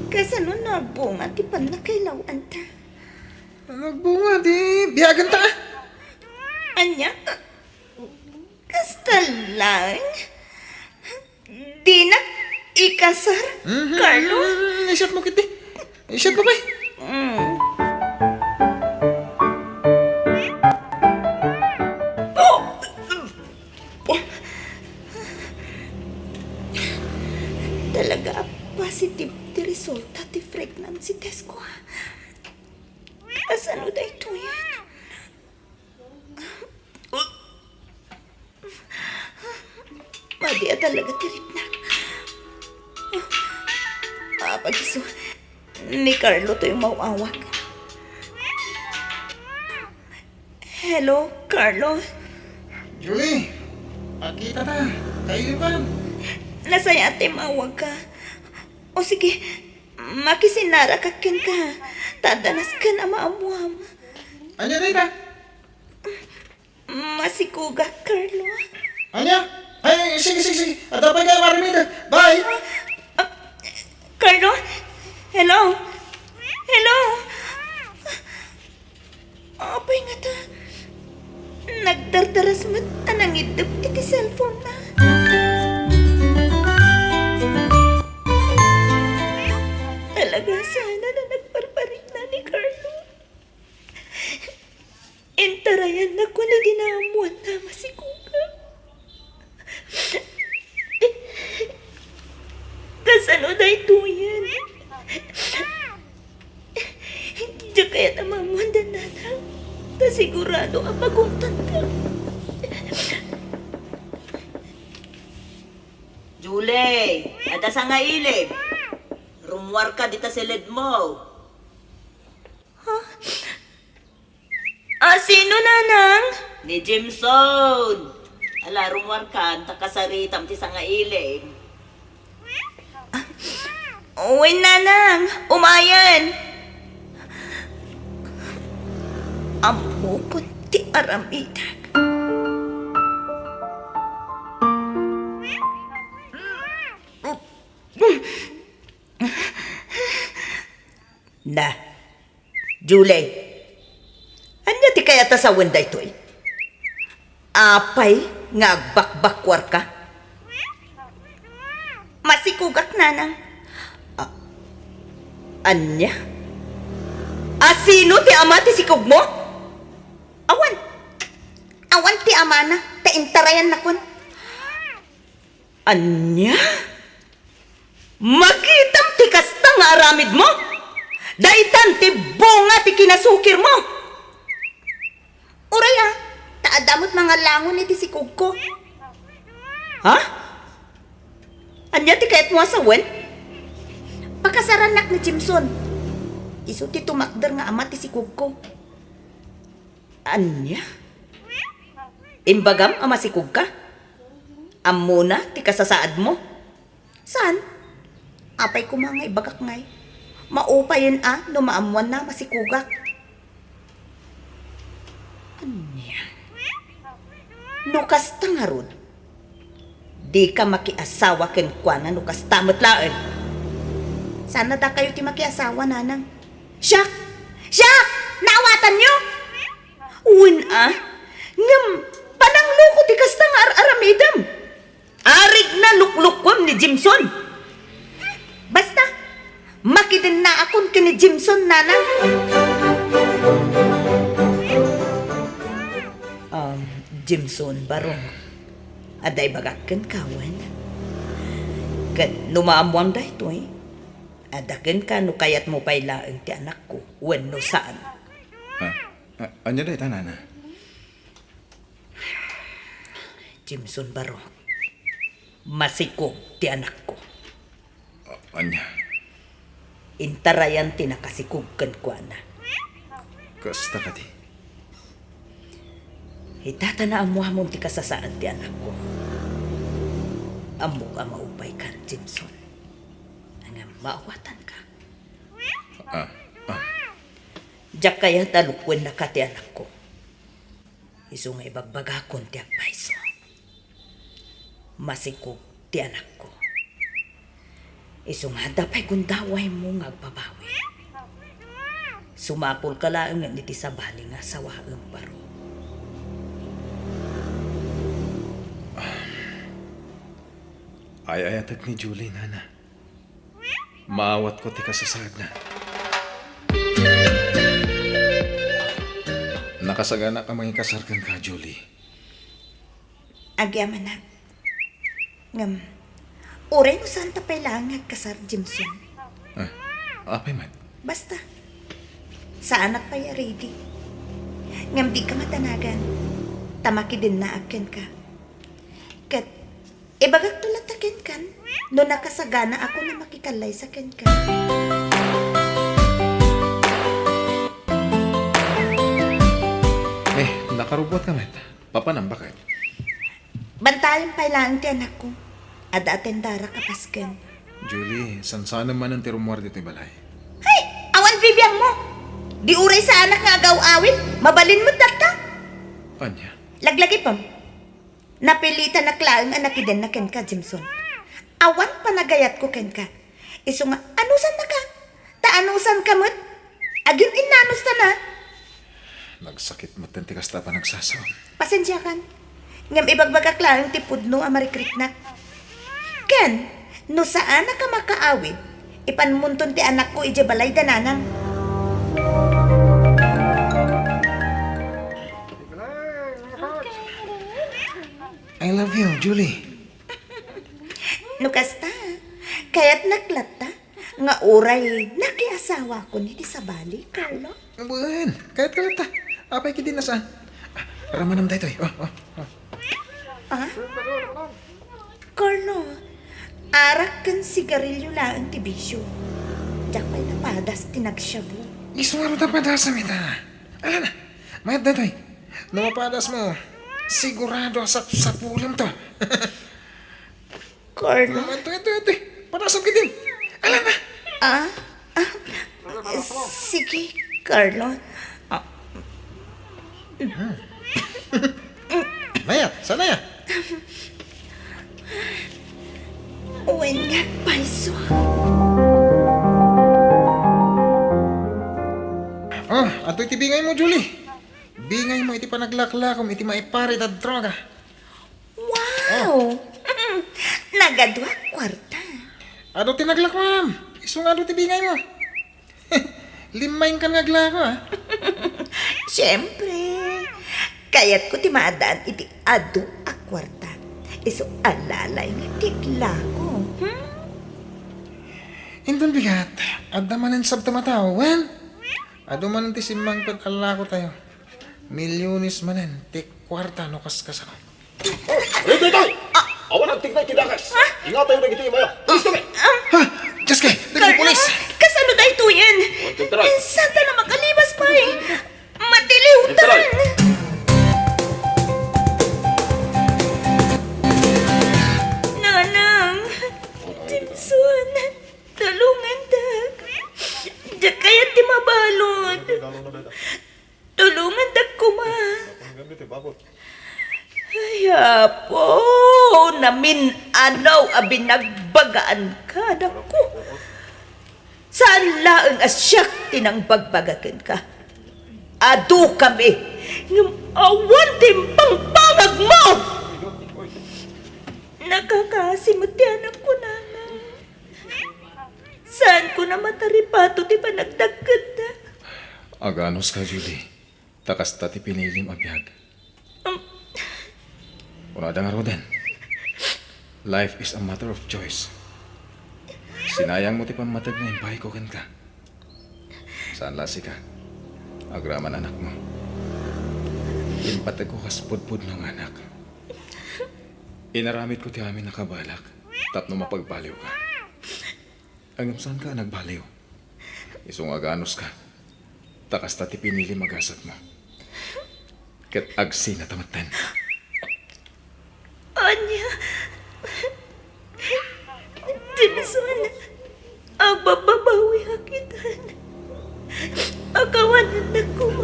kasano nagbunga ti pannakailaw-anta? Nagbunga ti biagenta. Ania? Kasta laeng? Dinak ikasar, Carlo? Mhm. Isyat mo kiti. Isyat mo kay. Mm. Oh! Talaga a positive ti resulta ti pregnancy test ko, ha? Kasano daytoyen? Madi a talaga ti riknak. Apay isu, ni Carlo toy maawag. Hello, Carlo? Julie, agkitata. Kailipan. Nasayaat ti maawagka. O sige, makisinarakak kenka. Ta adda nasken a maammoam. Ania dayta? Masikogak, Carlo. Ania? Ay, sige, sige, sige. Adda pay nga aramidek. Bye. Ah, Carlo? Hello? Hello? Apay ngata, nagdardaras met a nangiddep iti cellphone-na. Talaga sana a nagbarbarikna ni Carlo. Intarayanna koni di naammoanna a masikogak. Kasano daytoyen? Diak kayat a maammoanda, nanang. Ta sigurado a paguntanka. Julie, adda sangailib. Rummuarka dita siledmo. Ha? A, sino, nanang? Ni Jimson. Ala, rummuarkan, ta kasaritam ti sangailib. A, wen, nanang. Umayen. Ammokon ti aramidek. Na, Julie, ania ti kayat a sawen daytoy? Apay nga agbakbakkuarka? Masikogak, nanang. A-, ania? A, sino ti ama ti sikogmo? Awan. Awan ti amana, ta intarayannakon. Ania? Makitam ti kasta nga aramidmo? Daytan ti bunga ti kinasukirmo. Uray a, ta adda met mangalangon iti sikogko. Ha? Ania ti kayatmo a sawen? Pakasarannak ni Jimson. Isu ti tumakder nga ama ti sikogko. Ania? Imbagam a masikogka? Ammona ti kasasaadmo? Saan? Apay koma nga ibagak ngay, maupayen a no maammoanna a masikogak. Ania? No kasta ngarud, dika makiasawa kenkuana no kasta met laeng. Saan a dakayo ti makiasawa, nanang. Siak! Siak! Naawatanyo? Wen a, ngem panangloko ti kasta nga ar-aramidem. Arigna luklukuem ni Jimson. Basta, makidennaakon ken ni Jimson, nanang. Um, Jimson, barok. Adda ibagak kenka wen. Ket no maammoam daytoy, adda kenka no kayatmo pay laeng ti anakko wenno saan. Ah, ah, ania dayta, nana? Jimson Barok, masikog ti anakko. A-, ania? Intarayan ti nakasikog kenkuana. Kasta kadi? Ita ta naammoamon ti kasasaad ti anakko. Ammok a maupaykan, Jimson. Ngem maawatanka. Ah, ah. Diak kayat a lukuennaka ti anakko. Isu nga ibagbagakon ti agpayso. Masikog ti anakko. Isu nga adda pay gundawaymo nga agbabawi. Sumapulka laengen iti sabali nga asawaem, Barok. Ay-ayatek ni Julie, nana. Maawatko ti kasasaadna. Nakasaganak a mangikasar kenka, Julie. Agyamanak. Ngem, uray no saanta pay laeng nga agkasar, Jimson. Ah, apay met? Basta, saanak pay a ready. Ngem dika madanagan, ta makidennaak kenka. Ket ibagakto latta kenkan no nakasaganaakon a makikallaysa kenka. Eh, nakarubuatka met. Papanam, baket? Bantayan pay laeng ti anakko. Adda atendara ka pasken. Julie, sansanem manen ti rummuar ditoy balay. Hay! Awan bibiangmo! Di uray saanak nga agaw-awid, mabalin met latta. Ania? Laglagipem. Napilitanak laeng a nakidenna kenka, Jimson. Awan panagayatko kenka. Isu nga, anusannaka? Ta anusanka met? Agin-innanustana? Nagsakit met ti kasta a panagsasaom. Pasensiakan. Ngem ibagbagak laeng ti pudno a marikriknak. Ken, no saanak a makaawid, ipanmonton ti anakko idiay balay da nanang. I love you, Julie. No kasta, kayatnak latta nga uray nakiasawakon iti sabali, Carlo? Wen, kayatka latta. Apay ketdi no saan? Ah, ramanam daytoy. Oh, oh, oh. Ah? Carlo, arak ken sigarilyo laeng ti bisio. Diak pay napadas ti nagshabu. Isu ngarud a padasam ita. Ala na, mayat daytoy. No mapadasmo, sigurado a sapsapulemto. Carlo. Adtoy, adtoy, adtoy. Padasam ketdin. Ala na. Ah? Ah? Sige, Carlo. Ah. Mayat, saan aya? Wen nga agpayso. Ah, adtoy ti bingaymo, Julie. Bingaymo iti panaglaklakom iti maiparit a droga. Wow! Nagadu a kuarta. Adu ti naglako, ma'am. Isu nga adu ti bingaymo. Limmaingkan nga aglako, ah. Siyempre. Kayatko ti maaddaan iti adu a kuarta. Isu a lalayna ti aglako. Hmm? Inton bigat, adda manen sabtem a tao, wen? Adu manen ti simmangpet a lakotayo. Milyones manen ti kuarta no kaskasano. Oh, Retoy! Awan agtignay ti dakes. Ingatayo dagiti imaya. Pulis kami. Ha? Diyos kay, dagiti pulis. Kasano daytoyen? One, two, three. Saan ta na makalibas pay? Matiliwtan. One, two, three. Nanang, Jimson, tulongandak. Diak kayat ti mabalud. Tulongandak koma. Ay, Apo, namin-anaw a binagbagaan kadakko. Saan laeng a siak ti nangbagbaga kenka. Adu kami, ngem awan ti impangpangagmo. Nakakaasi met ti anakko, Nanang. Saanko a mataripato ti panagdagkenda. Aganuska, Julie. Ta kasta ti pinilim a biag. Um. Kunada ngaruden, "Life is a matter of choice." Sinayangmo ti pammateg nga impayko kenka. Saan la sika. Agraman anakmo. Impategko kas pudpudno nga anak. Inaramidko ti amin a kabalak tapno mapagbaliwka. Ngem saanka a nagbaliw. Isu nga aganuska. Ta kasta ti pinilim a gasatmo. Ket agsinata metten. Ania? Jameson, agbabbabawiak itan. Akawanannak koma.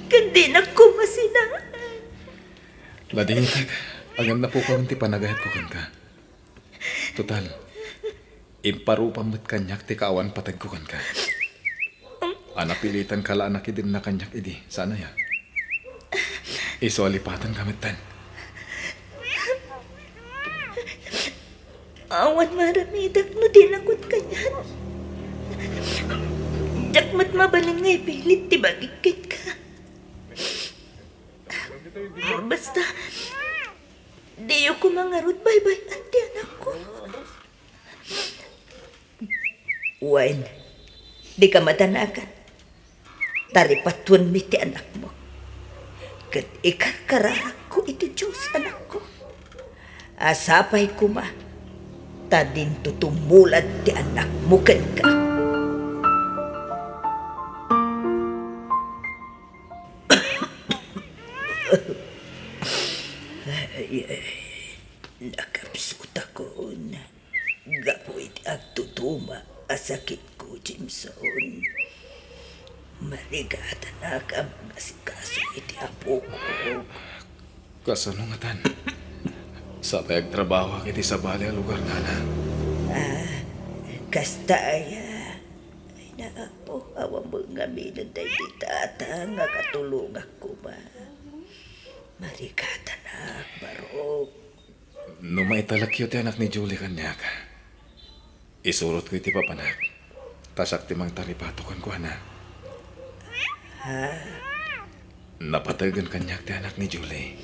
Ken dinak koma sinaan. Ladingitek, ngem napukawen ti panagayatko kenka. Total, imparupam met kaniak ti kaawan pategko kenka. A napilitanka la a nakidenna kaniak idi, saan aya? Isu a lipatanka metten. Awan maaramidak no dinak kaniak. Diak met mabalin nga ipilit ti bagik kenka. Basta, diyo koma ngarud baybay-an ti anakko. Wen, dika madanagan. Ta ripatuenmi ti anakmo. Ket ikarkararakko iti Dios, anakko. A sapay koma, ta dinto tumulad ti anakmo kenka. Ay, ay, nakapsutakon gapu iti agtutuma a sakitko, Jameson. Marigatanak a mangasikaso iti apok. Kasano ngatan? Sapay agtrabahoak iti sabali a lugar, nana. Ah, kasta aya? Ay, naapo, awan met ngamin daydi tata nga katulongak koma. Marigatanak, barok. No maitalekyo ti anak ni Julie kaniak, isurotko iti papanak, ta siak ti mangtaripato kenkuana. Ha? Napategen kaniak ti anak ni Julie.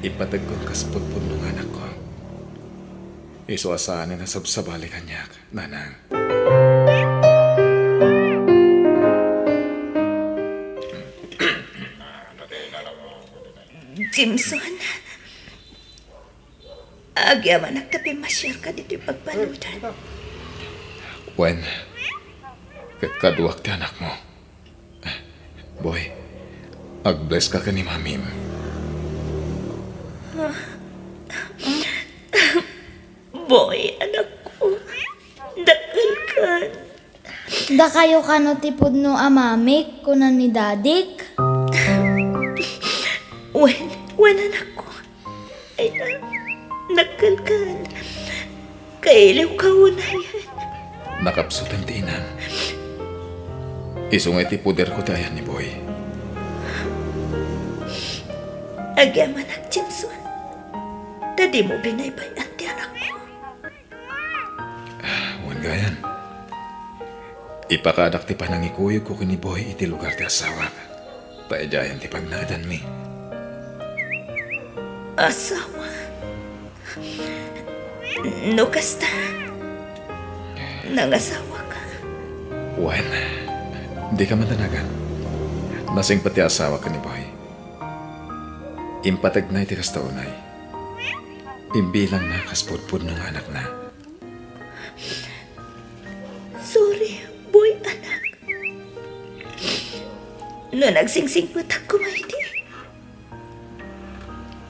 Ipategkon kas pudpudno nga anakko. Isu a saanen a sabsabali kaniak, nanang. Jameson, agyamanak ta pimmasiarka ditoy pagbaludan. Wen, ket kaduak ti anakmo. Boy, ag-bless ka ken ni Mamim. Boy, anakko, dakkelkan. Dakayo kano ti pudno a mamik, kuna ni dadik. Wen, wen, anakko. Ay, dakkelkan. Kailiwka unay. Nakapsuten ti inam. Isu nga iti poderko ti ayan ni Boy. Agyamanak, Jameson. Ta dimo binaybay-an ti anakko. Wen gayan, ipakaadak ti panangikuyogko ken ni Boy iti lugar ti asawak, ta idiayen ti pagnaedanmi. Asawa? No kasta, nangasawaka? Wen, dika madanagan. Nasingpet ti asawak ken ni Boy. Impategna iti kasta unay. Imbilangna kas pudpudno nga anakna. Sorry, Boy, anak. No nagsingsingpetak koma idi,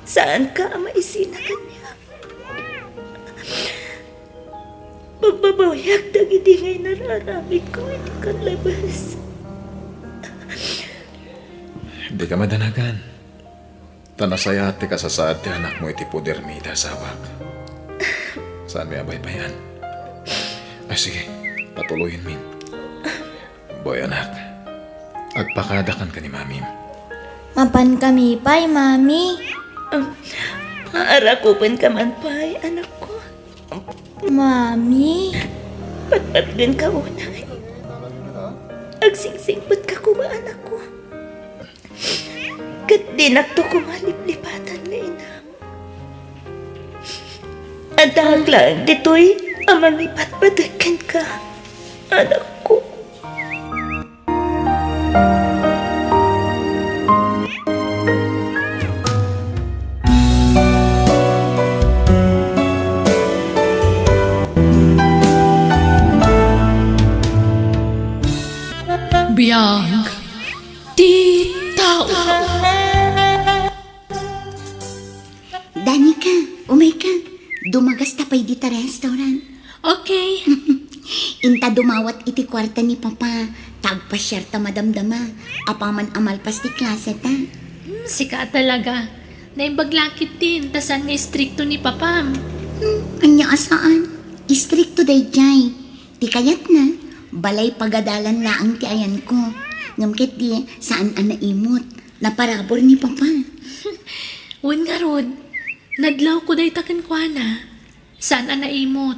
saanka a maisina kaniak. Pagbabawiak dagidi nga inararamidko iti kallabes. Dika madanagan. Ta nasayaat ti kasasaad ti anakmo iti podermi iti asawak. Saanmi a baybay-an. Ay, sige, patuloyenmin. Boy, anak, agpakadakan ken ni Mamim. Mapankami pay, Mami. Um, arakupenka man pay, anakko. Mami. Patpatgenka unay. Agsingsingpetka koma, anakko. Ket dinakto koma liplipatan nga inam. Addaak laeng ditoy a mangipatpateg kenka, anakko. Umayka, dumagasta pay dita restaurant. Okay. Inta dumawat iti kuarta ni Papa, ta agpasiarta madamdama, apaman a malpas ti klaseta. Hmm, sika talaga. Naimbag la ketdin, ta saan nga istrikto ni Papam. Hmm, ania a saan? Istrikto daydiay. Ti kayatna, balay pagadalan laeng ti ayanko. Ngem ketdi, saan a naimot. Naparabur ni Papa. Wen ngarud, nadlawko dayta kenkuana. Saan a naimot.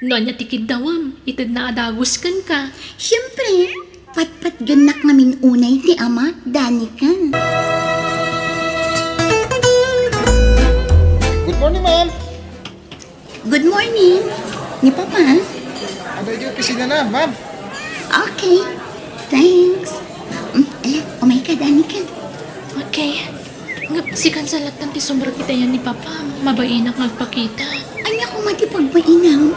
No ania ti kiddawem, itedna a dagus kenka. Siempre, patpatgennak ngamin unay ti amak, Danica. Good morning, ma'am. Good morning. Ni Papa? Aday, di opisina na, ma'am. Okay. Thanks. Mm, ala, umayka, Danica. Okay. Ngem, sikan sa lattan ti sumrek iti ayan ni Papa. Mabainak nga agpakita. Ania koma ti pagbainam?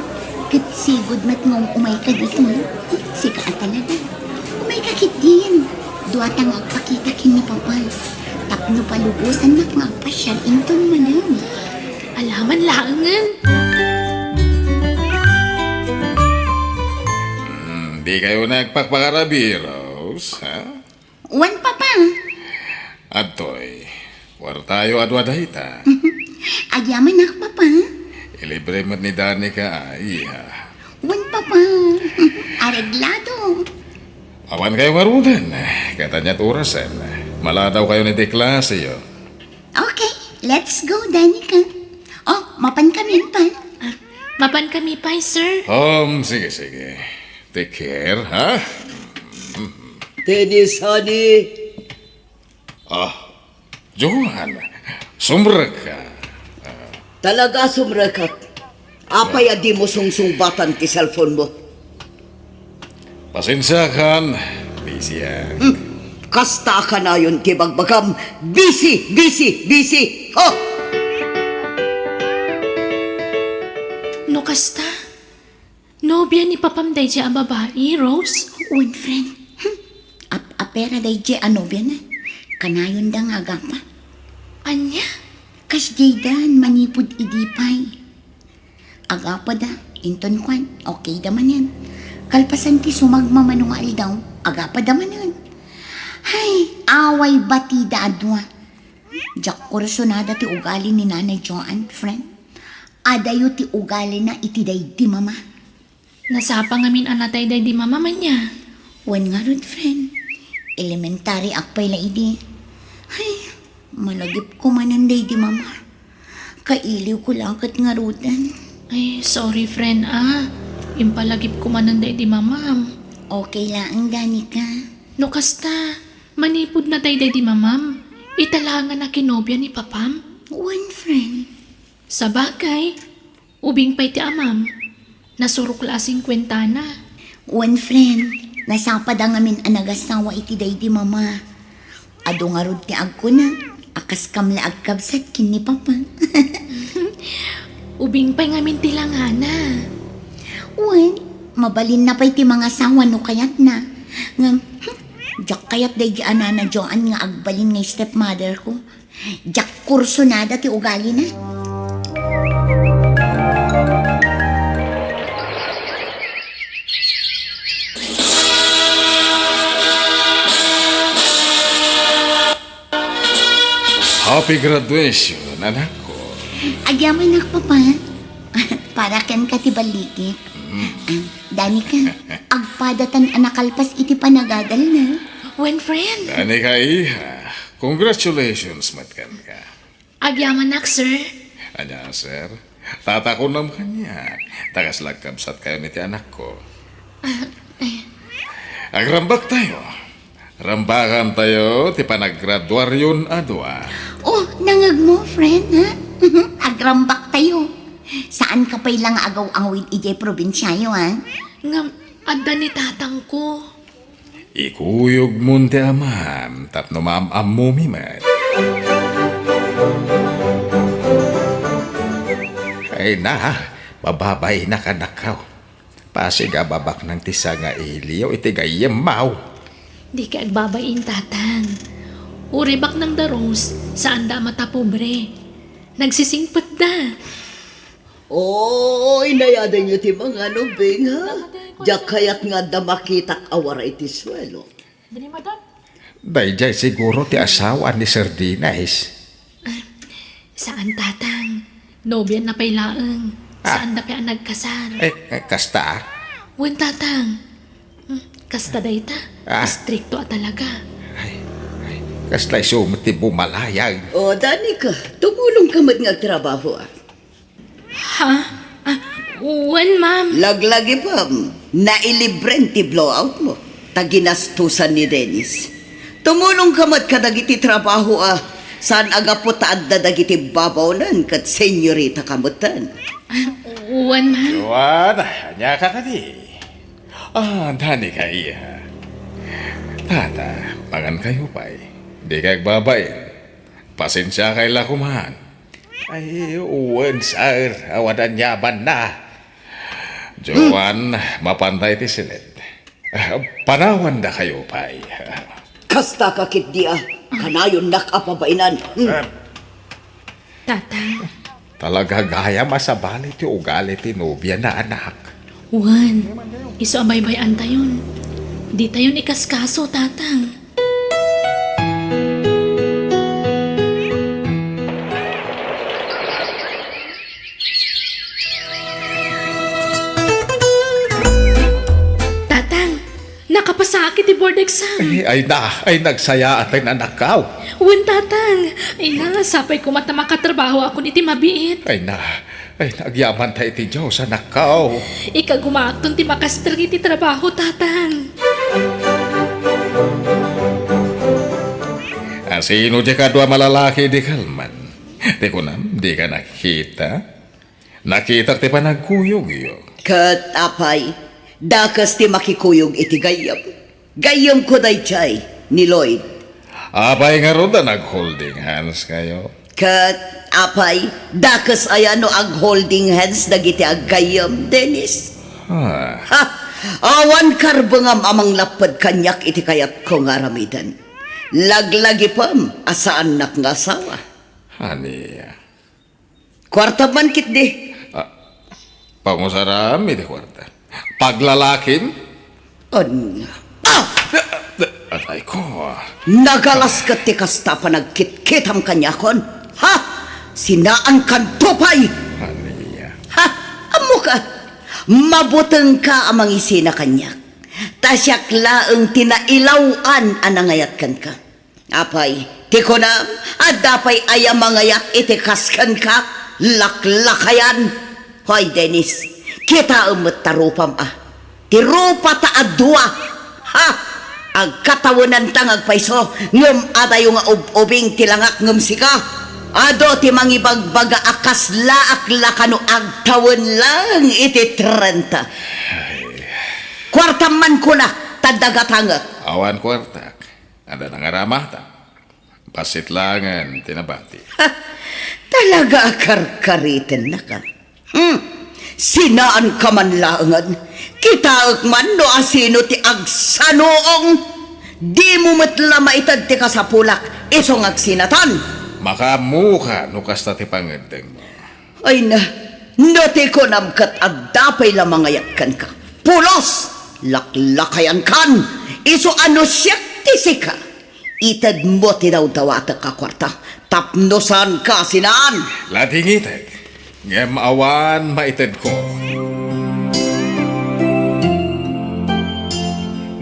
Ket sigud met nga um-umayka ditoy. Sika a talaga. Umayka ketdin. Duata nga agpakita ken ni Papa. Tapno palubosannak nga agpasiar inton manen. Alaman laengen. Hmm, di kayo nagpakpakarabi, Rose, ha? Wen, Papa. Adtoy, kuartayo a dua dayta. Agyamanak, Papa. Ilibre met ni Danica, a, iha. Wen, Papa. Areglado. Awan kayo ngaruden. Ket aniat orasen? Maladaw kayo iti klaseyo. Okay, let's go, Danica. Oh, mapan kami, Pa. Ah, mapan kami, Pa, sir. Um, sige, sige. Take care, ha? Tenis, honey. Ah, Johan, sumrek ka. Talaga, sumrekak. Apay a dimo sungsungbatan ti cellphone mo? Pasensiakan, busy ak. Hmm. Kasta a kanayon ti bagbagam, busy, busy, busy. Oh! No kasta, nobia ni Papam daydiay a babai, Rose? Wen, friend. Hmm. Ap-apera daydiay a nobiana. Kanayonda nga agapa. Ania? Kasdiaydan manipud idi pay. Agapada, inton kuan, okayda manen. Kalpasan ti sumagmamano nga aldaw, agapada manen. Hay, away batida a dua. Diak kursunada ti ugali ni Nanay Joan, friend. Adayo ti ugalina iti daydi mama. Nasapa ngamin a natay daydi mama, ania? Wen ngarud, friend. Elementary ak pay la idi. Ay, malagipko manen daydi mama. Kailiwko la ket ngaruden. Ay, sorry, friend, ah. Impalagipko manen daydi mamam. Okay laeng, Danica. No kasta, manipud natay daydi mamam, ita laeng a kinobia ni papam? Wen, friend. Sabagay, ubing pay ti amam, nasurok la a singkuentana. Wen, friend, nasapad a ngamin a nagasawa iti daydi mama. Adu ngarud ti agkuna a kaskam la agkabsat ken ni papa. Ubing pay ngamin ti langana. Wen, mabalinna pay ti mangasawa no kayatna. Ngem, hmm, diak kayat daydi a Nana Joan nga agbalin nga stepmother ko. Diak kursunada ti ugalina. Happy graduation, anakko. Agyamanak, Papa. Para kenka ti ballikek. Mm. Ah, Danica, agpadatan a nakalpas iti panagadalna. Wen, friend. Danica, iha. Congratulations met kenka. Agyamanak, sir. Ania, sir? Tatakunam kaniak. Ta kasla agkabsatkayon iti anakko. Ah, eh. Agrambaktayo. Rambakantayo ti panaggraduaryon a dua. Oh, nangegmo, friend, ha? Agrambaktayo. Saanka pay la nga agaw-awid idiay probinsiayo, ha? Ngem, adda ni tatangko. Ikuyogmon ti amam tapno maam-ammomi met. Ay na, mababainak, anakko. Pasig a babaknang ti sangailiw iti gayyemmo. Dika agbabain, tatang. Uray baknang da Rose, saanda a matapobre. Nagsisingpetda. Oy, nayadengyo ti mangan, ubing, ha? Diak kayat nga adda makitak a waray ti suelo. Dali, madam. Daydiay siguro ti asawa ni Sir Dennis. Saan, Tatang. Nobianna pay laeng. Ah. Saanda pay a nagkasar. Eh, eh, kasta, ah? Wen, Tatang. Hmm, kasta dayta. Ah. Istrikto a talaga. Ay, ay, kasta isu met ti bumalayan. O, Danica, tumulongka met nga agtrabaho, ah. Ha? Ah, wen, ma'am. Laglagipem, nailibren ti blowout mo. Ta ginastusan ni Dennis. Tumulongka met kadagiti trabaho a saan a gapu ta adda dagiti babaonen ket senyorita ka metten. Ah, wen, ma'am. Joan, ania ka kadi? Ah, Danica, iha. Tata, mangan kayo pay. Di ka agbabain. Pasensia kay la kuman. Ay, wen, sir. Awan aniamanna. Joan, mapanda iti siled. Ah, panawanda kayo pay. Kasta ka ketdi, ah. Kanayonnak a pabainan. Hmm. Ah. Tata. Talaga gayam a sabali ti ugali ti nobiana, anak. Wen, isu a baybay-antayon. Ditayon ikaskaso, Tatang. Tatang, nakapasaak iti board exam. Ay, ay na, ay nagsayaat ti anakko. Wen, Tatang. Ay na, sapay koma ta makatrabahoakon iti mabiit. Ay na, ay na, agyamanta iti Dios, anakko. Ikagumaakton ti makastrek iti trabaho, Tatang. Asino diay kadua a malalaki idi kalman? Ti kunam, dika nakita? Nakitak ti panagkuyogyo. Ket apay, dakes ti makikuyog iti gayyem. Gayyemko daydiay, ni Lloyd. Apay ngarud a nag-holding hands kayo? Ket apay, dakes aya no ag-holding hands dagiti aggayyem, Dennis? Ah. Ha! Awan karbengam a manglapped kaniak iti kayatko nga aramiden. Laglagipem a saannak nga asawa. Ania? Kuartam man ketdi. Ah, pangusaram iti kuarta. Paglalakim? Ania? Ah! Atay ko. Nagalas ket ti kasta panagkitkitam kaniakon. Ha? Sinaankanto pay. Ania? Ha? Ammoka? Mabutengka a mangisina kaniak. Ta siak laeng ti nailaw-an a nangayat kenka. Apay, ti kunam, adda pay aya mangayat iti kas kenka, laklakayan? Hoy, Dennis, kitaem met ta rupam a. Ti rupata a dua. Ha? Agkatawenanta nga agpayso, ngem adayo nga ub-ubing ti langak ngem sika. Adu ti mangibagbaga a kaslaak la kano agtawen laeng iti trenta. Kuartam man kunak, ta dagatangek. Awan kuartak. Adda nangaramata. Bassit laengen ti nabati. Ha! Talaga a karkaritennaka. Hmm. Sinaanka man laengen. Kitaek man no asino ti agsanuong. Dimo met la maited ti kasapulak isu nga agsinatan. Makaammoka no kasta ti pangeddengmo. Ay na, no ti kunam ket adda pay la mangayat kenka. Pulos! Laklakayankan! Isu a no siak ti sika, itedmo ti dawdawatek a kuarta tapno saanka a sinaan. Ladingitek, ngem awan maitedko.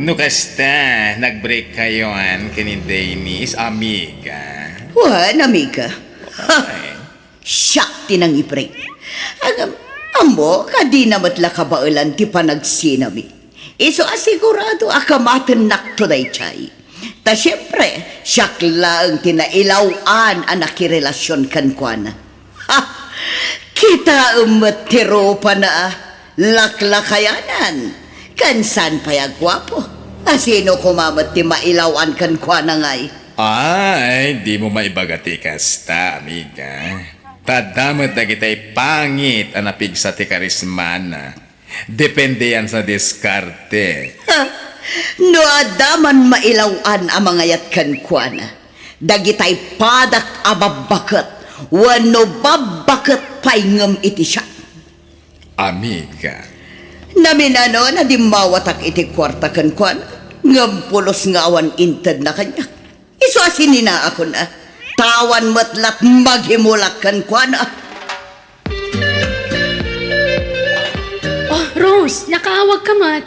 No kasta, nag-break kayoan ken ni Dennis, amiga? Wen, amiga. Ay. Siak ti nangibrek. Ngem, ammo, kadina met la kabaelan ti panagsinami. Isu a sigurado a kamatennakto daydiay. Ta siempre, siak laeng ti nailaw-an a nakirelasion kenkuana. Ha! Kitaem met ti rupana a laklakayanan. Ken saan pay a guapo. Asino koma met ti mailaw-an kenkuana ngay? Ay, dimo maibaga ti kasta, amiga. Ta adda met dagitay pangit a napigsa ti karismana. Depende yan sa diskarte. Ha! No adda man mailaw-an a mangayat kenkuana, dagitay padak a babbaket wenno babbaket pay ngem iti siak. Amiga. Naminano, nadimmawatak iti kuarta kenkuana, ngem pulos nga awan intedna kaniak. Isu a sininaakon a. Tawan met lat magimulak kenkuana. Oh, Rose, nakaawag ka met.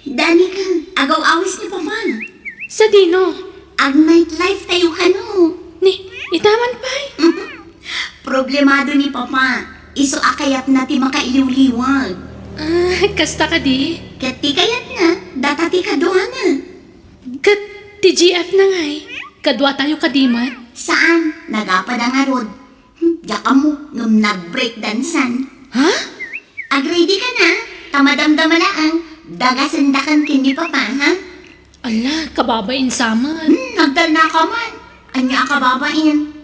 Danika, agaw-awis ni Papa. Sadino? Ag-night life tayo kano. Ni, ita man pay? Problemado ni Papa. Isu a kayatna ti makailiwliwag. Ah, kasta kadi? Ket ti kayatna, data ti kaduana. Ket ti G F na ngay, kaduatayo kadi met? Saan, nagapada ngarud. Hmm, diak ammo, ngem nag-breakdansan. Ha? Ag-ready ka na, ta madamdama laeng, dagasendakan ken ni Papa, ha? Ala, kababain sa met. Hmm, nagtalna ka man. Ania a kababain?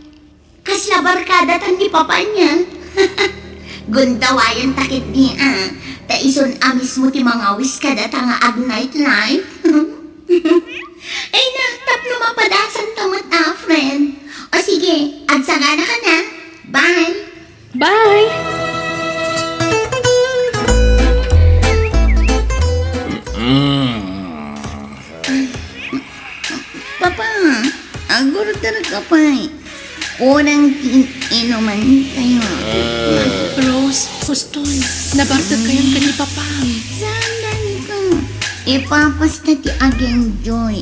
Kasla barkada tan ni Papa niya. Gundawayan ta ketdi a, ta isun a mismo ti mangawis kadata nga ag-night life. Ay na, tapno mapadasan ta met a, friend. O sige, agsagana ka na. Bye! Bye! Mm. Papa, agurder ka pay. Kurang ti inuman tayo. Rose, huston, nabartek kayon ken ni Papam. Saan, Danica? Ipapasta ti ag-enjoy.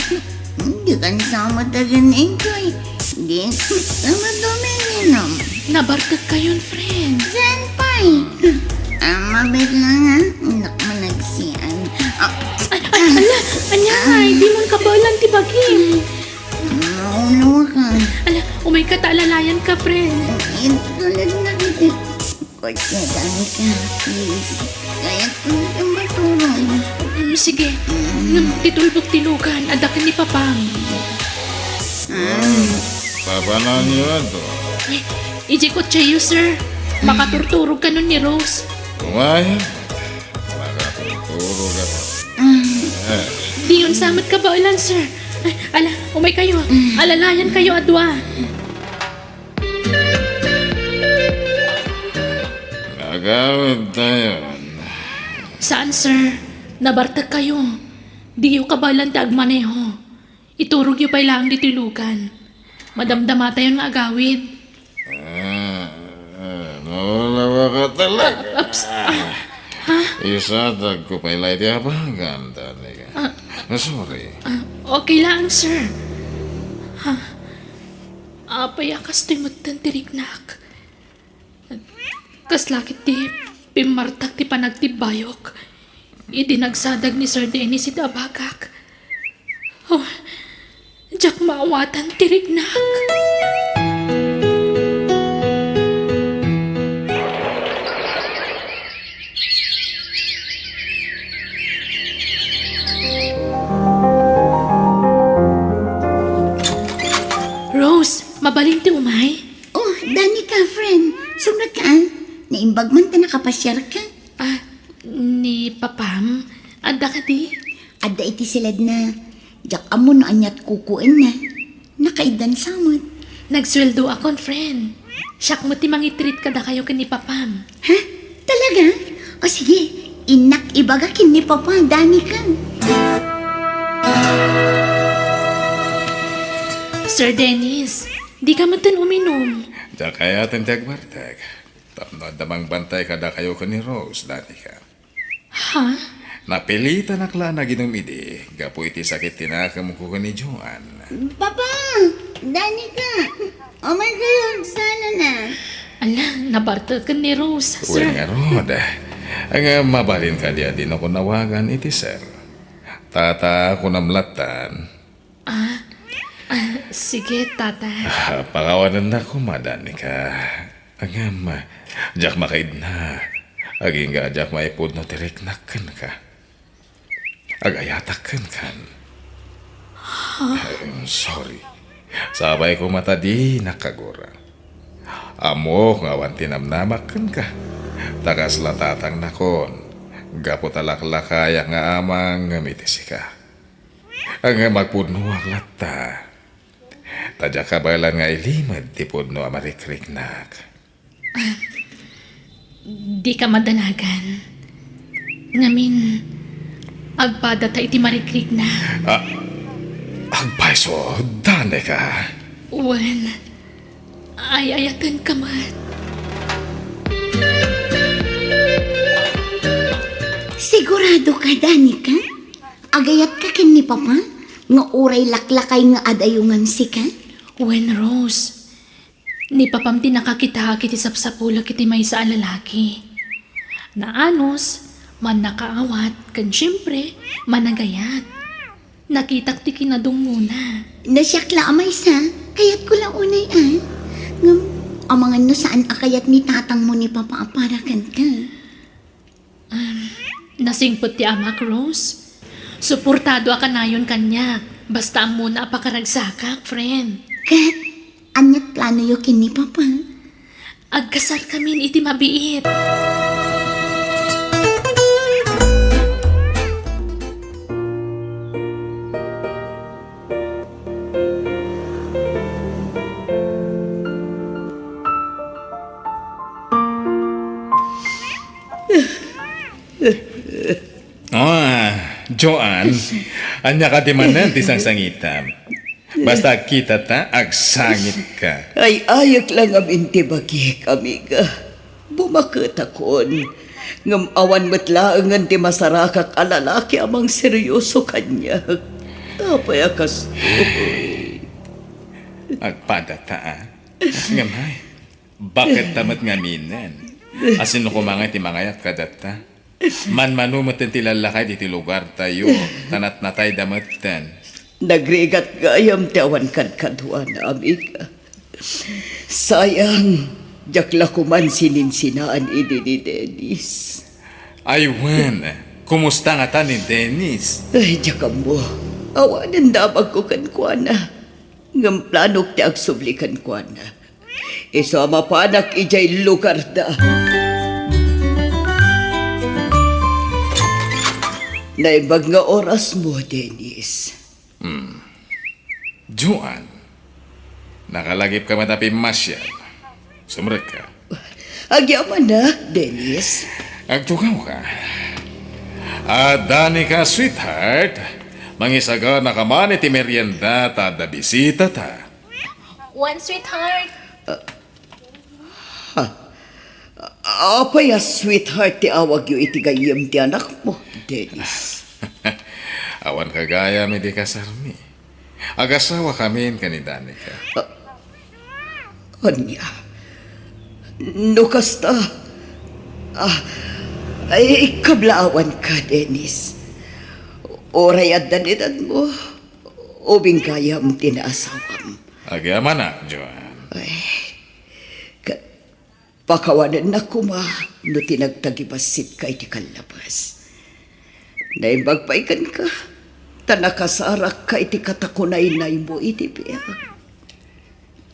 Dikan sa met ag-enjoy. Di, sama dominum. Nabartek kayon, friend. Saan pay? Ang mabit lang, ha? Anak mo nagsian. Ah, Ay, ay, ala, anya, ay, di man kabaelan ti bagim. Maulo ka. Ala, umay ka ta alalayan ka, friend. Itulad na kita. Kotse, Danica, please. Kaya ko na itong baturong. Mm, sige. Ngem ti tulbok ti lugan, adda ken ni Papam. Ah. Papananyo ato? Ay, ijay kotseyo, sir. Makaturturog kanon ni Rose. Umay, makaturturog ako. Ah. Eh. Diyon sa met kabaelan, sir. Ay, ala, umay kayo. Alalayan kayo a dua. Agawid tayon. Saan, sir? Nabartek kayo. Diyo kabaelan ti agmaneho. Iturogyo pay laeng ditoy lugan. Madamdama tayon nga agawid. Ah, ah, naulawa ka talaga. Ups, ah, ha? Isatagko pay la iti abagan, Danica. Ah. Sorry. Ah, okay lang, sir. Ha? Apay a kastoy metten ti riknak? Kasla ket ti pimmartak ti panagtibbayok idi nagsadag ni Sir Dennis iti abagak. Oh, diak maawatan ti riknak. Rose, mabalin ti umay? Oh, Danica, friend. Sumrekka, ah. Naimbag man ta nakapasiarka. Ah, ni Papam? Adda kadi? Adda iti siledna. Diak ammo no aniat kukuenna. Nakaiddan sa met. Nagsueldoakon, friend. Siak met ti mangitreat kadakayo ken ni Papam. Ha? Talaga? O sige, innak ibaga ken ni Papa, Danica. Sir Dennis, di ka metten uminum. Diak kayat ti agbartek. Tapno adda mangbantay kadakayo ken ni Rose, Danica. Ha? Napilitanak la a naginum idi, gapu iti sakit ti nakemko ken ni Joan. Papa! Danica! Umay kayo, agsala na. Ala, nabarteken ni Rose, sir. Wen ngarud, nga mabalin kadi a dinakon awagan iti sir. Tata, kunam lattan. Ah, ah, sige, tata. Ah, pakawanennak koma, Danica. Ngem, diak makaidna. Agingga a diak maipudno ti riknak kenka. Agayatak kenkan. Ha? Eh, sorry. Sapay koma ta dinak kagura. Ammok nga awan ti namnamak kenka. Ta kasla tatangnakon. Gapu ta laklakayak nga amang ngem iti sika. Ngem agpudnoak latta. Ta diak kabaelan nga ilimed ti pudno a marikriknak. Dika madanagan. Ngamin, agpadata iti marikrikna. Ah, agpayso, Danica. Wen, ay-ayatenka met. Sigurado ka, Danica? Agayatka ken ni Papa nga uray laklakay nga adayongan sika? Wen, Rose, ni Papam ti nakakitaak iti sapsapulek iti maysa a lalaki. Naanus, mannakaawat, ken siempre, managayat. Nakitak ti kinadungngona. No siak la a maysa, kayatko la unay a. Ngem, amangan no saan a kayat ni tatangmo ni Papa a para kenka. Um, nasingpet ti amak, Rose. Suportado a kanayon kaniak. Basta ammona a pakaragsakak, friend. Ket, aniat planoyo ken ni Papa? Agkasarkamin iti mabiit. Ah, Joan, ania kadi manen ti sangsangitam? Basta agkitata, agsangitka. Ay-ayek la ngamin ti bagik, amiga. Bumaketakon. Ngem awan met laengen ti masarakak a lalaki a mangseryoso kaniak. Apay a kastoy? Agpadata, a. Ngem ay, baketta met ngaminen? Asino koma nga ti mangayat kadatta? Manmano metten ti lallakay ditoy lugartayo, ta natnatayda metten. Nagrigat gayam ti awan kadkaduana, amiga. Sayang, diak la koman sininsinaan idi ni Dennis. Ay wen, kumusta ngata ni Dennis? Ay, diak ammo. Awanen damagko kenkuana. Ngem planok ti agsubli kenkuana. Isu a mapanak idiay lugarda. Naimbag nga orasmo, Dennis. Hmm. Joan, nakalagipka met a pimmasiar. Sumrekka. Agyamanak, Dennis. Agtugawka. Adda ni ka, sweetheart. Mangisaganaka man iti merienda ta adda bisitata. Wen, sweetheart. Ha? Apay a sweetheart ti awagyo iti gayyem ti anakmo, Dennis? Awan ka gayam idi kasarmi. Agasawakamin ken ni Danica. Ah, ania? No kasta, ah, ay, kablaawanka, Dennis. Uray adda ni edadmo, ubing gayam ti naasawam. Agyamanak, Joan. Ay, ka-, Pakawanennak koma no ti nagtagibassit ka iti kallabas. Naimbag pay kenka, ta nakasarakka iti katakunaynaymo iti biag.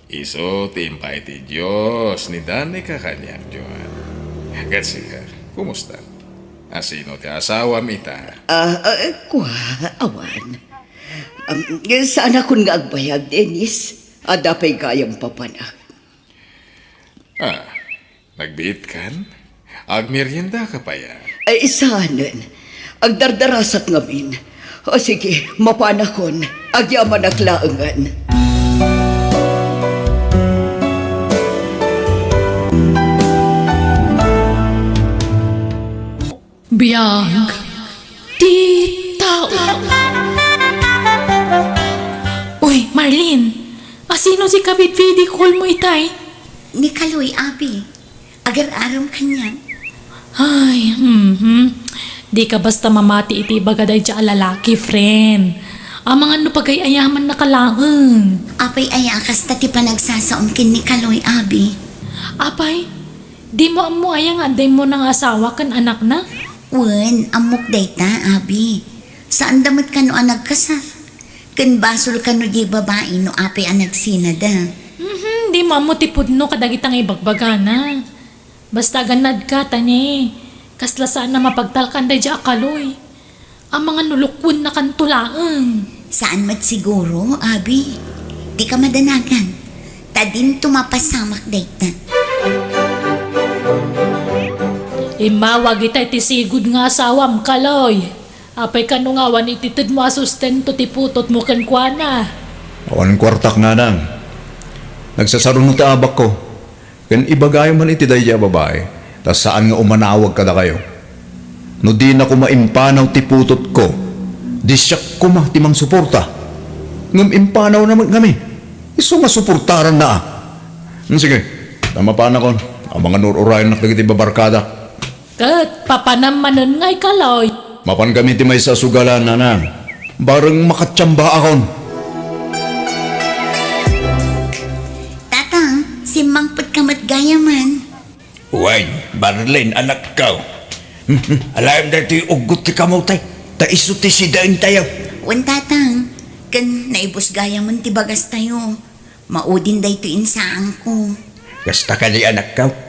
Isu ti impaay ti Dios ni Danica kaniak, Joan. Ket sika, kumusta? Asino ti asawam ita? Ah, ah, kua, awan. Um, saanakon nga agbayag, Dennis. Adda pay gayam papanak. Ah, nagbiitkan? Agmeriendaka pay a? Ay, saanen. Agdardarasak ngamin. O sige, mapanakon. Agyamanak laengen. Biag ti tao. Uy, Marlene, asino ti kabidbidi call mo itay? Ni Kaloy, abi. Agar-aram kaniak. Ay, mhm. Dika basta mamati iti ibaga daydiay a lalaki, friend. Amangan no pagay-ayamannaka laeng. Apay aya a kasta ti panagsasaom ken ni Kaloy, abi? Apay, dimo ammo aya nga adda immuna nga asawa ken anakna? Wen, ammok dayta, abi. Saanda met kano a nagkasar. Ken basol kano diay babai no apay a nagsinada. Mhm, dimo ammo ti pudno kadagita nga ibagbagana. Basta agannadka, ta ne, kasla saan a mapagtalkan daydiay a Kaloy. Amangan no lukwennakanto laeng. Saan met siguro, abi. Dika madanagan, ta dinto mapasamak dayta. Immawag itay ti sigud nga asawam, Kaloy. Apay kano nga awan ititedmo a sustento ti putotmo kenkuana? Awan kuartak, nanang. Nagsasaruno ti abakko. Ken ibagayam man iti daydiay a babai, ta saan nga umanawag kadakayo. No dina koma impanaw ti putotko, di siak koma ti mangsuporta. Ngem impanawna met ngamin. Isu nga suportaranna a. Hmm, sige, ta mapanakon. Amangan ur-urayennak dagiti babarkadak. Ket papanam manen ngay, Kaloy. Mapan kami ti maysa a sugalan, nanang. Bareng makatiambaakon. Tatang, simmangpetka met gayamen. Wen, Marlene, anakko. Alaem daytoy uggot ti kamotay. Ta isu ti sidaentayo. Wen, Tatang. Ken naibus gayamen ti bagastayo. Maudin daytoy insaanko. Kasta kadi, anakko.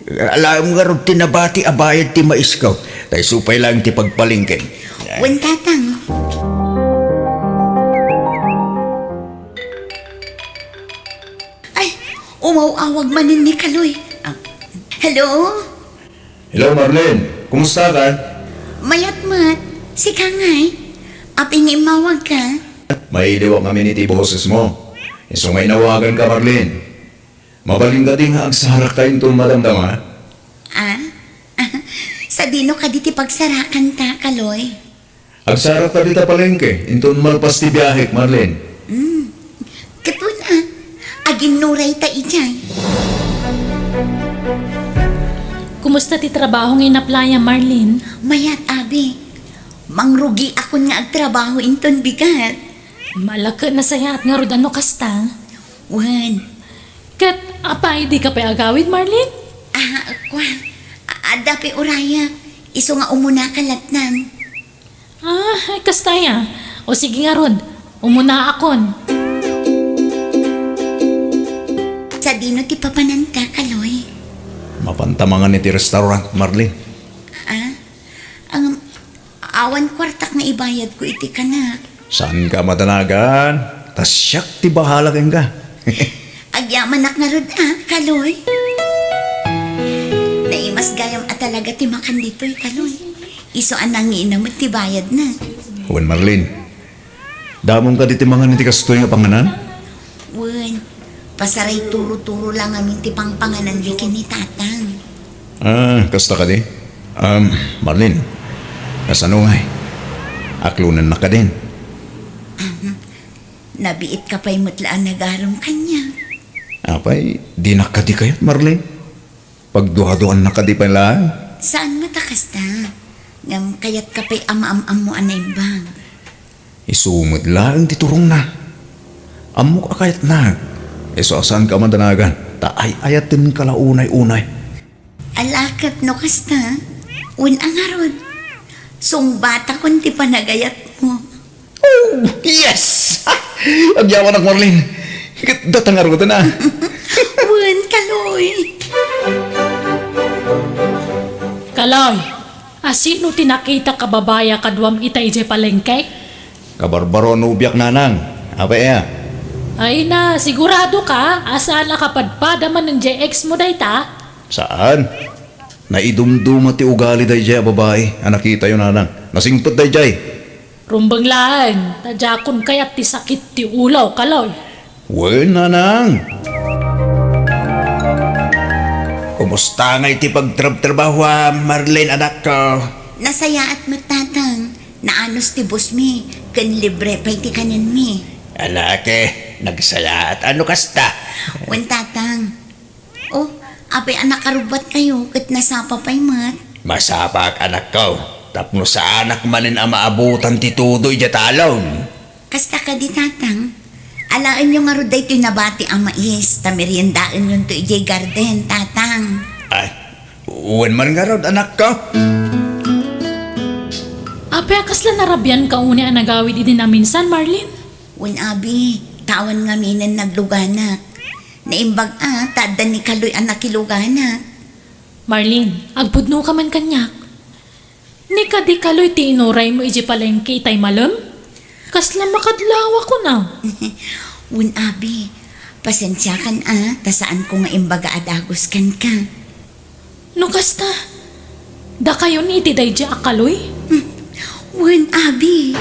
Alaem ngarud ti nabati a bayad ti maisko, ta isu pay laeng ti pagpalengken. Wen, Tatang. Ay, umaw-awag manen ni Kaloy. Ah, hello? Hello, Marlene. Kumusta ka? Mayat met. Sika ngay? Apay nga immawag ka? Mailiwak ngamin iti bosesmo. Isu nga inawagan ka, Marlene. Mabalin kadi nga agsarakta inton madamdama? Ah? Sadino kadi ti pagsarakanta, Kaloy? Agsarakta dita palengke inton malpas ti biahek, Marlene. Hmm. Ket wen a, aginnurayta idiay. Kumusta ti trabaho nga inaplayam, Marlene? Mayat, abi. Mangrugiakon nga agtrabaho inton bigat. Malaka, nasayaat ngarud a no kasta. Wen. Ket apay, dika pay agawid, Marlene? Ah, kua. A-, adda pay urayak. Isu nga umunaka lattan. Ah, ay, kasta aya. O sige ngarud, umunaakon. Sadino ti papananta, Kaloy? Mapanta mangan iti restaurant, Marlene. Ah? Ang Awan kuartak nga ibayadko iti kanak. Saanka madanagan, ta siak ti bahala kenka. Agyamanak ngarud a, Kaloy. Naimas gayam a talaga ti makan ditoy, Kaloy. Isu a nangina met ti bayadna. Wen, Marlene. Damom kadi ti mangan iti kastoy nga panganan? Wen, pasaray turo-turo la ngamin ti pangpangananmi ken ni Tatang. Ah, kasta kadi? Um, Marlene, kasano ngay? Aklonennak kadin? Ahem. Nabiitka pay met la a nagarem kaniak. Apay, dinak kadi kayat, Marlene? Pagduaduaannak kadi pay laeng? Saan met a kasta. Ngem kayatka pay a maam-ammo a naimbag. Isu met laeng ti turongna. Ammok a kayatnak. Isu a saanka a madanagan, ta ay-ayatenka la unay-unay. Ala ket no kasta, wen a ngarud, sungbatakon ti panagayatmo. Oh, yes! Agyamanak, Marlene. Ket data ngaruden a. Wen, Kaloy. Kaloy, a sino ti nakitak a babai a kaduam ita idiay palengke? Kabarbaro a nobiak, nanang. Apay aya? Ay na, sigurado ka a saan a kapadpada manen diay ex mo dayta? Saan. Naidumduma ti ugali daydiay a babai a nakitayo, nanang. Nasingpet daydiay. Rumbeng laeng, ta diakon kayat ti sakit ti ulo, Kaloy. Wen, nanang. Kumusta ngay ti pagtrabtrabahoam, Marlene, anakko? Nasayaat met, Tatang. Naanus ti busmi, ken libre pay ti kanenmi. Ala ket, nagsayaat a no kasta. Wen, Tatang. Oh, apay a nakarubbatkayo ket nasapa pay met? Masapak, anakko, tapno saanak manen a maabutan ti tudo idiay talon. Kasta kadi, Tatang? Alaenyo ngarud daytoy nabati a mais, ta meriendaenyonto idiay garden, Tatang. Ay, wen man ngarud, anakko. Apay a kasla narabian ka unay a nagawid idi naminsan, Marlene? Wen, abi, ta awan ngaminen nagluganak. Naimbag a, ta adda ni Kaloy a nakiluganak. Marlene, agpudno ka man kaniak. Ni kadi Kaloy ti inuraymo idiay palengke itay malem? Kasla makadlawakon a. Wen, abi, pasensiakan a, ta saanko nga imbaga a dagus kenka. No kasta, dakayon iti daydi a Kaloy? Hmm. Wen, abi.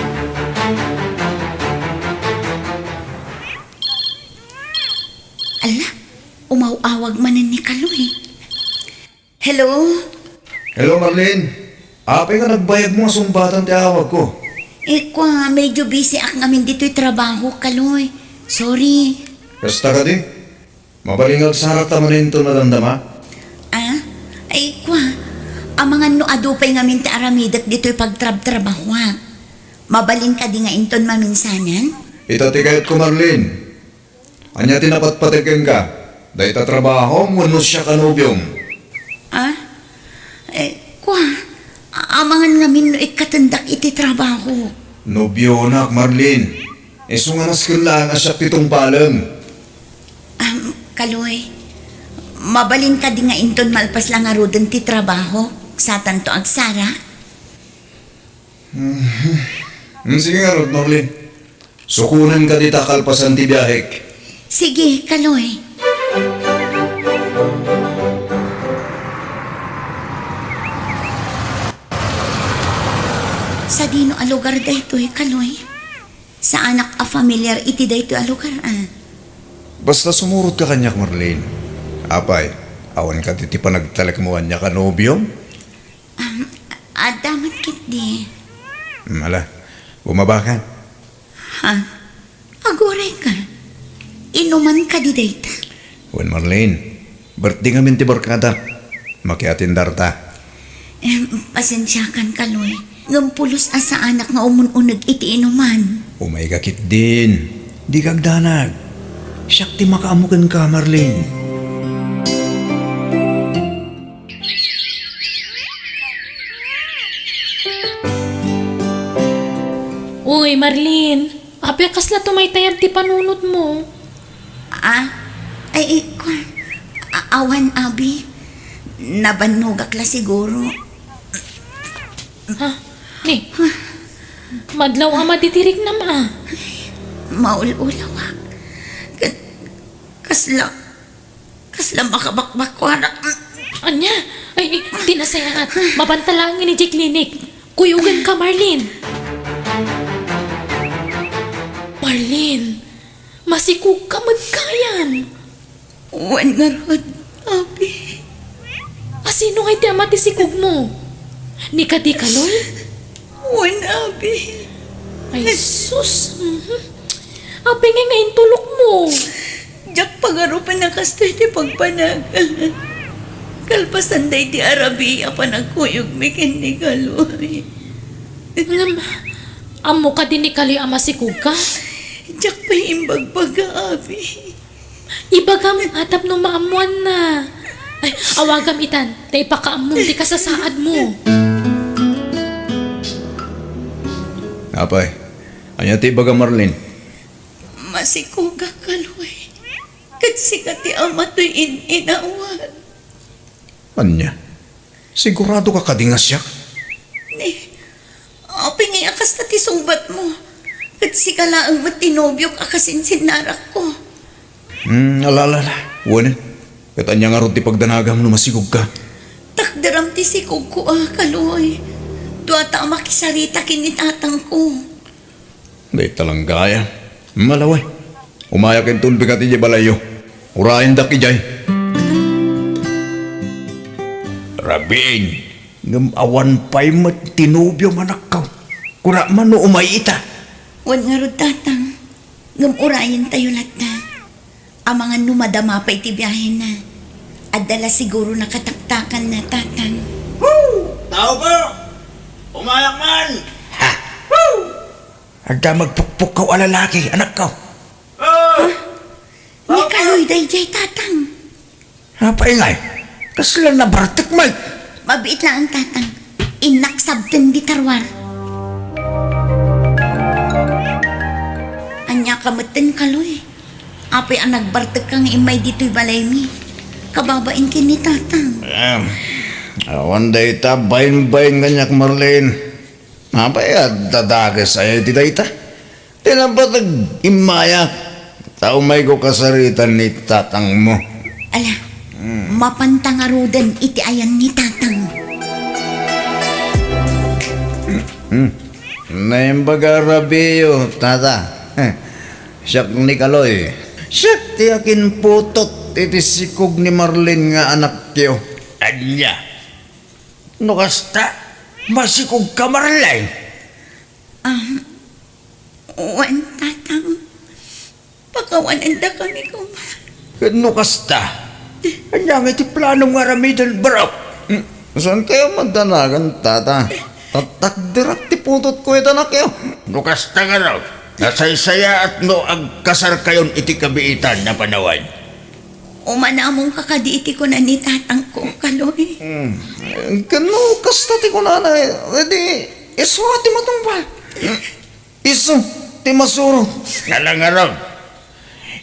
Ala, umaw-awag manen ni Kaloy. Hello? Hello, Marlene. Apay nga nagbayagmo a sungbatan ti awagko? Eh, kua, medyo busy ak ngamin ditoy trabaho, Kaloy. Sorry. Kasta kadi? Mabalin nga agsarakta manen inton madamdama? Ah? Ay, kua, amangan no adu pay ngamin ti aramidek ditoy pagtrabtrabahoak. Mabalin kadi nga inton maminsanan? Ita ti kayatko, Marlene. Ania ti napatpateg kenka? Dayta trabahom wenno siak a nobiom? Ah? Eh, kua, amangan ngamin no ikkatendak iti trabaho. Nobionak, Marlene. Isu nga nasken laeng a siak ti tungpalem. Um, Kaloy, mabalin kadi nga inton malpas la ngaruden ti trabaho, satanto agsara? Mhm. Mm, sige ngarud, Marlene. Sukonen ka dita kalpasan ti biahek. Sige, Kaloy. Sadino a lugar daytoy, Kaloy? Saanak a familiar iti daytoy a lugar, a. Basta sumurot ka kaniak, Marlene. Apay, awan kadi ti panagtalekmo kaniak a nobiom? Um, adda met ketdi. Ala, bumaba ka. Ha? Aguray ka. Inuman kadi dayta? Wen, Marlene, birthday ngamin ti barkadak. Makiatendarta. Em, pasensiakan, Kaloy. Ngem pulos a saanak nga umun-uneg iti inuman. Umay ka ketdin. Dika agdanag. Siak ti makaammo kenka, Marlene. Uy, Marlene, apay kasla tumaytayab ti panunotmo? Ah? Ay, ay, kwan. A-, awan, abi. Nabannogak la siguro. Ha? Ni? Madlaw a madidiriknam, a. Maul-ulawak. Ka-, kasla Kasla makabakbakkuanak. Ania? Ay, ay, di nasayaat. Mabanta laeng idiay klinik. Kuyogen ka, Marlene. Marlene, masikog ka met gayam. Wen ngarud, abi. A, sino ngay ti ama ti sikogmo? Ni kadi Kaloy? Wen, abi. Ay, sus. Mhm. Apay ngay nga intulokmo? Diak pagarupen a kastoy ti pagpanagan. Kalpasan daydi a rabii a panagkuyogmi ken ni Kaloy. Ngem, ammo kadi ni Kaloy a masikog ka? Diak pay imbagbaga, abi. Ibagam a tapno maammoanna. Ay, awagam itan, ta ipakaammom ti kasasaadmo. Apay, ania ti ibagam, Marlene? Masikogak, Kaloy. Ket sika ti ama toy in-inawan. Ania? Sigurado ka kadi nga siak? Ni, apay ngay a kasta ti sungbatmo? Ket sika laeng met ti nobiok a kasinsinnarakko. Hmm, ala, ala, ala. Wen, ket ania ngarud ti pagdanagam no masikog ka? Takderam ti sikogko a, Kaloy. Duata a makisarita ken ni tatangko. Dayta lang gayam. Malaway. Umayak inton bigat idiay balayyo. Urayendak idiay. Rabiin, ngem awan pay met ti nobiom, anakko. Kuna man no umay ita. Wen ngarud, Tatang. Ngem urayentayo latta. Amangan no madama pay ti biahena. Adda la siguro nakataktakanna, Tatang. Tao po! Umayak man! Ha? Adda magpukpukkaw a lalaki, anakko. Ah! Ni Kaloy daydiay, Tatang. Apay ngay? Kasla nabartek met. Mabiit laeng, Tatang. Innak sabten dita ruar. Ania ka metten, Kaloy? Apay a nagbartek ka nga immay ditoy balaymi? Kababain ken ni Tatang. Em, awan dayta bainbain kaniak, Marlene. Apay a dadakes aya iti dayta? Ti napateg immayak. Ta umayko kasaritan ni tatangmo. Ala, hmm, mapanta ngaruden iti ayan ni tatang. Hmm. Naimbag a rabiyo, tata. Siak ni Kaloy. Siak ti akinputot iti sikog ni Marlene nga anakyo. Ania? No kasta, masikogka, Marlene? Ah, wen, tatang. Pakawanendakami koma. Ket no kasta, ania ngay ti planom nga aramiden, bro? Hmm, saan kayo madanagan, tata? Tatakderak ti putotko ita, anakyo. No kasta, ngarud, nasaysayaat no agkasarkayon iti kabiitan a panawen. Umanamongka kadi iti kuna ni tatangko, Kaloy. Hmm. Ket no kasta ti kunana, edi isu ti matungpal. Isu ti masurot. Ala ngarud,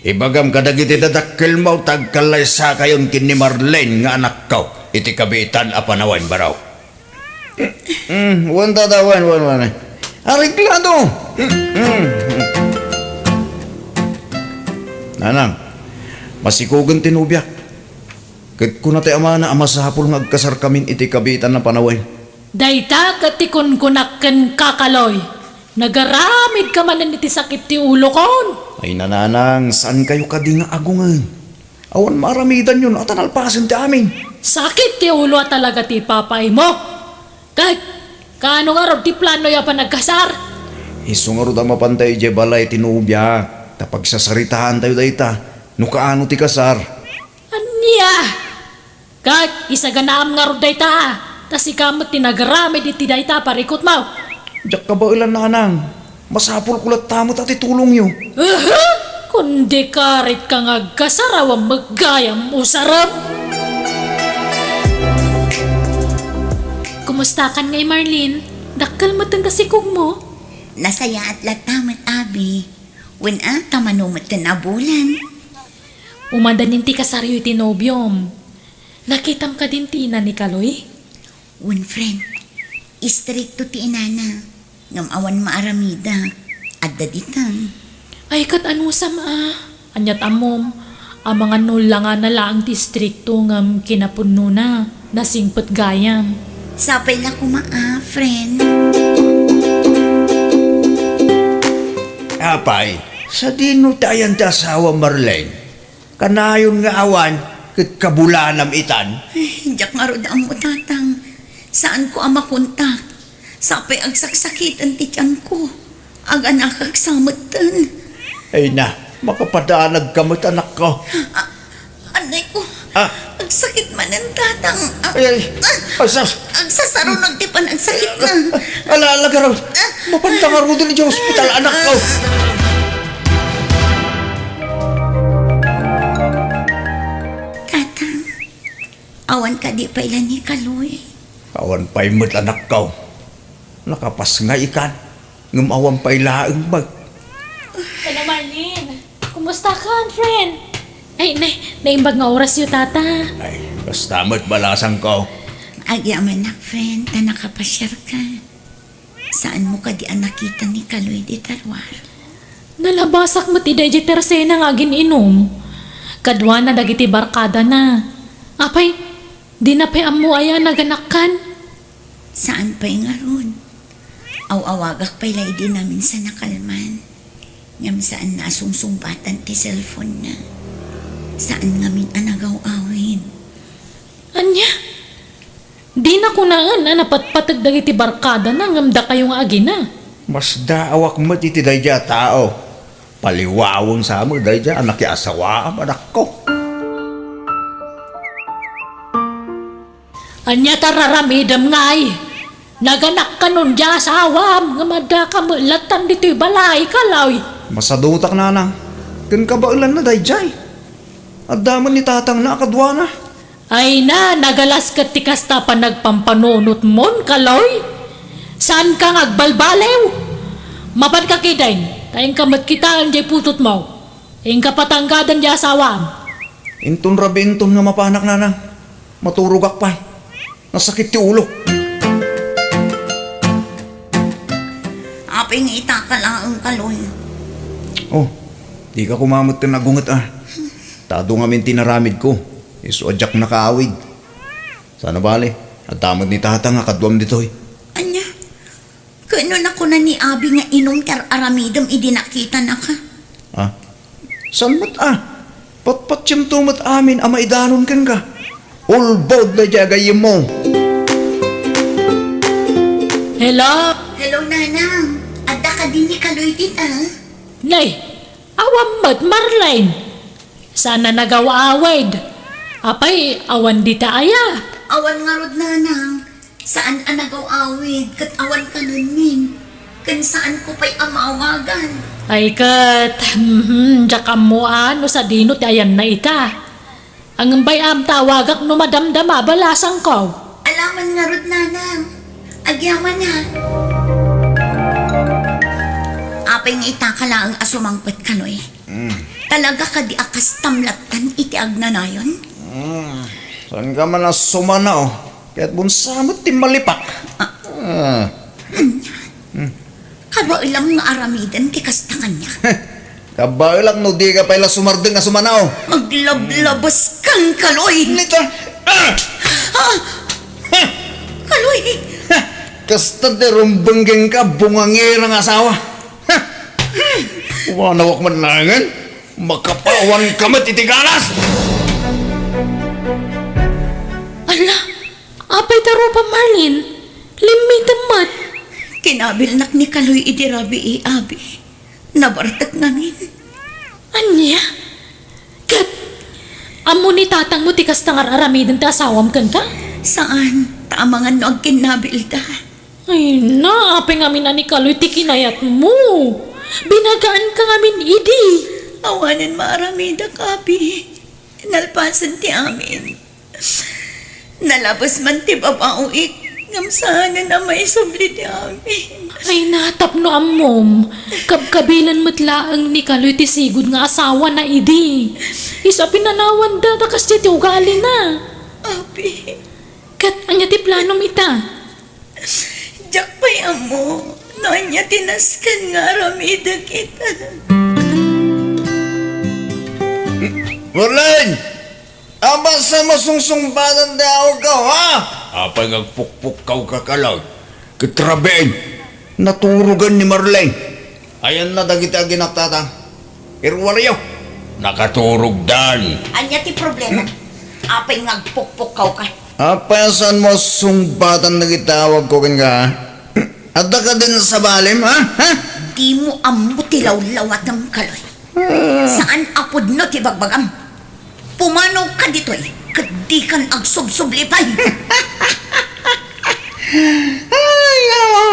ibagam kadagiti dadakkelmo ta agkallaysakayon ken ni Marlene nga anakko iti kabiitan a panawen, bro. Mm, wen, tata, wen, wen, wen. Areglado! Mm. Nanang, masikogen ti nobiak. Ket kuna ti amana a masapul nga agkasarkamin iti kabiitan a panawen. Dayta ket ti kunkunak kenka, Kaloy. Nagaramidka manen iti sakit ti ulokon. Ay, nanang, saan kayo kadi nga agungen? Awan maaramidanyo no ata nalpasen ti amin. Sakit ti ulo a talaga ti ipapaaymo. Ket, kaano ngarud ti planoyo a panagkasar? Isu ngarud a mapanta idiay balay ti nobiak, ta pagsasaritaantayo dayta, no kaano ti kasar. Ania? Ket isaganaam ngarud dayta, ta sika met ti nagaramid iti dayta a parikutmo. Diak kabaelan, nanang. Masapulko latta met a ti tulongyo. Aha! Kundi karit ka nga agkasar, awan met gayam usarem. Kumustakan ngay, Marlene? Dakkel metten ta sikogmo? Nasayaat latta met, abi. Wen a, ta mano metten a bulan. Umadanin ti kasaryo iti nobiom. Nakitam kadin ti ina ni Kaloy? Wen, friend. Istrikto ti inana. Ngem awan maaramida. Adda ditan. Ay, ket anusam a? Aniat ammom? Amangan no langana laeng ti istrikto ngem kinapudnona, nasingpet gayam. Sapay la koma a, friend. Apay, sadino ti ayan ti asawa, Marlene? Kanayon nga awan ket kabulanam itan. Ay, diak ngarud ammo, Tatang. Saanko a makontak. Sapay agsaksakiten ti tianko. Aganakak sa metten. Ay na, makapadanag ka met, anakko. Ah, anay ko. Ah. Agsakit manen, Tatang. Ah, ay, ay. Ah, ay, sus. Agsasarunag ti panagsakit na. Ala, ala, garud. Ah. Mapanta ngaruden idiay ospital, anakko. Tatang, awan kadi pay la ni Kaloy? Awan pay met, anakko. Nakapas nga ikan, ngem awan pay laeng met. Hello, Marlene. Kumusta ka, friend? Ay, na, naimbag nga orasyo, tata. Ay, basta met balasangko. Agyamanak, friend, ta nakapasiarka. Saanmo kadi a nakita ni Kaloy dita ruar? Nalabasak met idiay tersena nga agin-inum. Kaduana dagiti barkadana. Apay, dina pay ammo aya a naganakkan? Saan pay ngarud. Aw-awagak pay la idi naminsan a kalman. Ngem saan a sungsungbatan ti cellphone-na. Saan ngamin a nagaw-awid. Ania? Dina kunaen a napatpateg dagiti barkadana ngem dakayo nga agina. Masdaawak met iti daydiay a tao. Paliwawen sa met daydiay a nakiasawaam, anakko. Ania ta raramidem ngay? Naganakkanon diay asawam ngem addaka met lattan ditoy balay, Kaloy. Masadutak, nanang. Ken kabaelanna daydiay. Adda met ni tatangna a kaduana. Ay na, nagalas ket ti kasta a panagpampanunotmon, Kaloy. Saanka nga agbalbaliw. Mapanka ketdin, ta inka met kitaen diay putotmo. Inka patanggaden diay asawam. Inton rabii inton nga mapanak, nanang. Maturogak pay. Nasakit ti ulok. Apay nga itaka laeng, Kaloy? Oh, Dika koma met ti nagunget a. Ta adu ngamin ti inaramidko. Isu a diak nakaawid. Saan a bale, adda met ni Tatang a kaduam ditoy. Ania? Ket no nakuna ni Abi nga inum ti ar-aramidem idi nakitanaka? Ah? Saan met a? Patpatiemto met amin a maidanon kenka. Ulbod daydiay a gayyemmo. Hello? Hello, Nanang. Adda kadi ni Kaloy dita? Nay, awan met, Marlene. Saan a nagaw-awid? Apay, awan dita aya? Awan ngarud, Nanang. Saan a nagaw-awid ket awan kanenmin, ken saanko pay a maawagan. Ay ket, mhm, diak ammo a no sadino ti ayanna ita. Ngem bay-am ta awagak no madamdama a balasangko. Alaman ngarud, Nanang. Agyamanak. Apay nga itaka laeng a sumangpet, Kaloy? Mm. Talaga kadi a kastam lattan iti agnanayon? Mm. Saanka man a sumana, oh. Ket bunsa met ti malipak. Ah. Ah. Hmm. Kabaelam nga aramiden ti kasta kaniak. Kabaelak no dika pay la sumardeng a sumana, oh. Aglablabas kan, Kaloy. Nita. Ah! Ah! Ha! Kaloy. Ha! Kasta ti rumbeng kenka, bungangera nga asawa. Ha! Wanawak man laengen. Makapawan ka met iti galas! Ala, apay ta rupa, Marlene? Limmitem met. Kinabilnak ni Kaloy idi rabii, Abi. Nabartek ngamin. Ania? Ket, ammo ni tatangmo ti kasta nga ar-aramiden ti asawam kenka? Saan, ta amangan no agkinnabilda. Ay na, apay ngamin a ni Kaloy ti kinayatmo? Binagaanka ngamin idi. Awanen maaramidak, Abi. Nalpasen ti amin. Nalabes man ti babaoik, ngem saanen a maisubli ti amin. Ay na, tapno ammom, kabkabilan met laeng ni Kaloy ti sigud nga asawana idi. Isu a pinanawanda ta kasdiay ti ugalina. Abi. Ket ania ti planom ita? Diak pay ammo no ania ti nasken nga aramidek ita. Marlene! Apay sa masungsungbadan ti awagko, ha? Apay nga agpukpukkawka, Kaloy? Ket rabiin, naturogen ni Marlene. Ayanna dagiti aginak, Tatang. Iruaryo. Nakaturogdan. Ania ti problema? Apay nga agpukpukkawka? Apay a saanmo a sungbatan dagiti awagko kenka, ha? Adda kadin sabalem, ha? Ha? Dimo ammo ti lawlawatem, Kaloy. Saan a pudno ti bagbagam. Pumanaw ka ditoy, ket dikan agsubsubli pay. Ay, awa.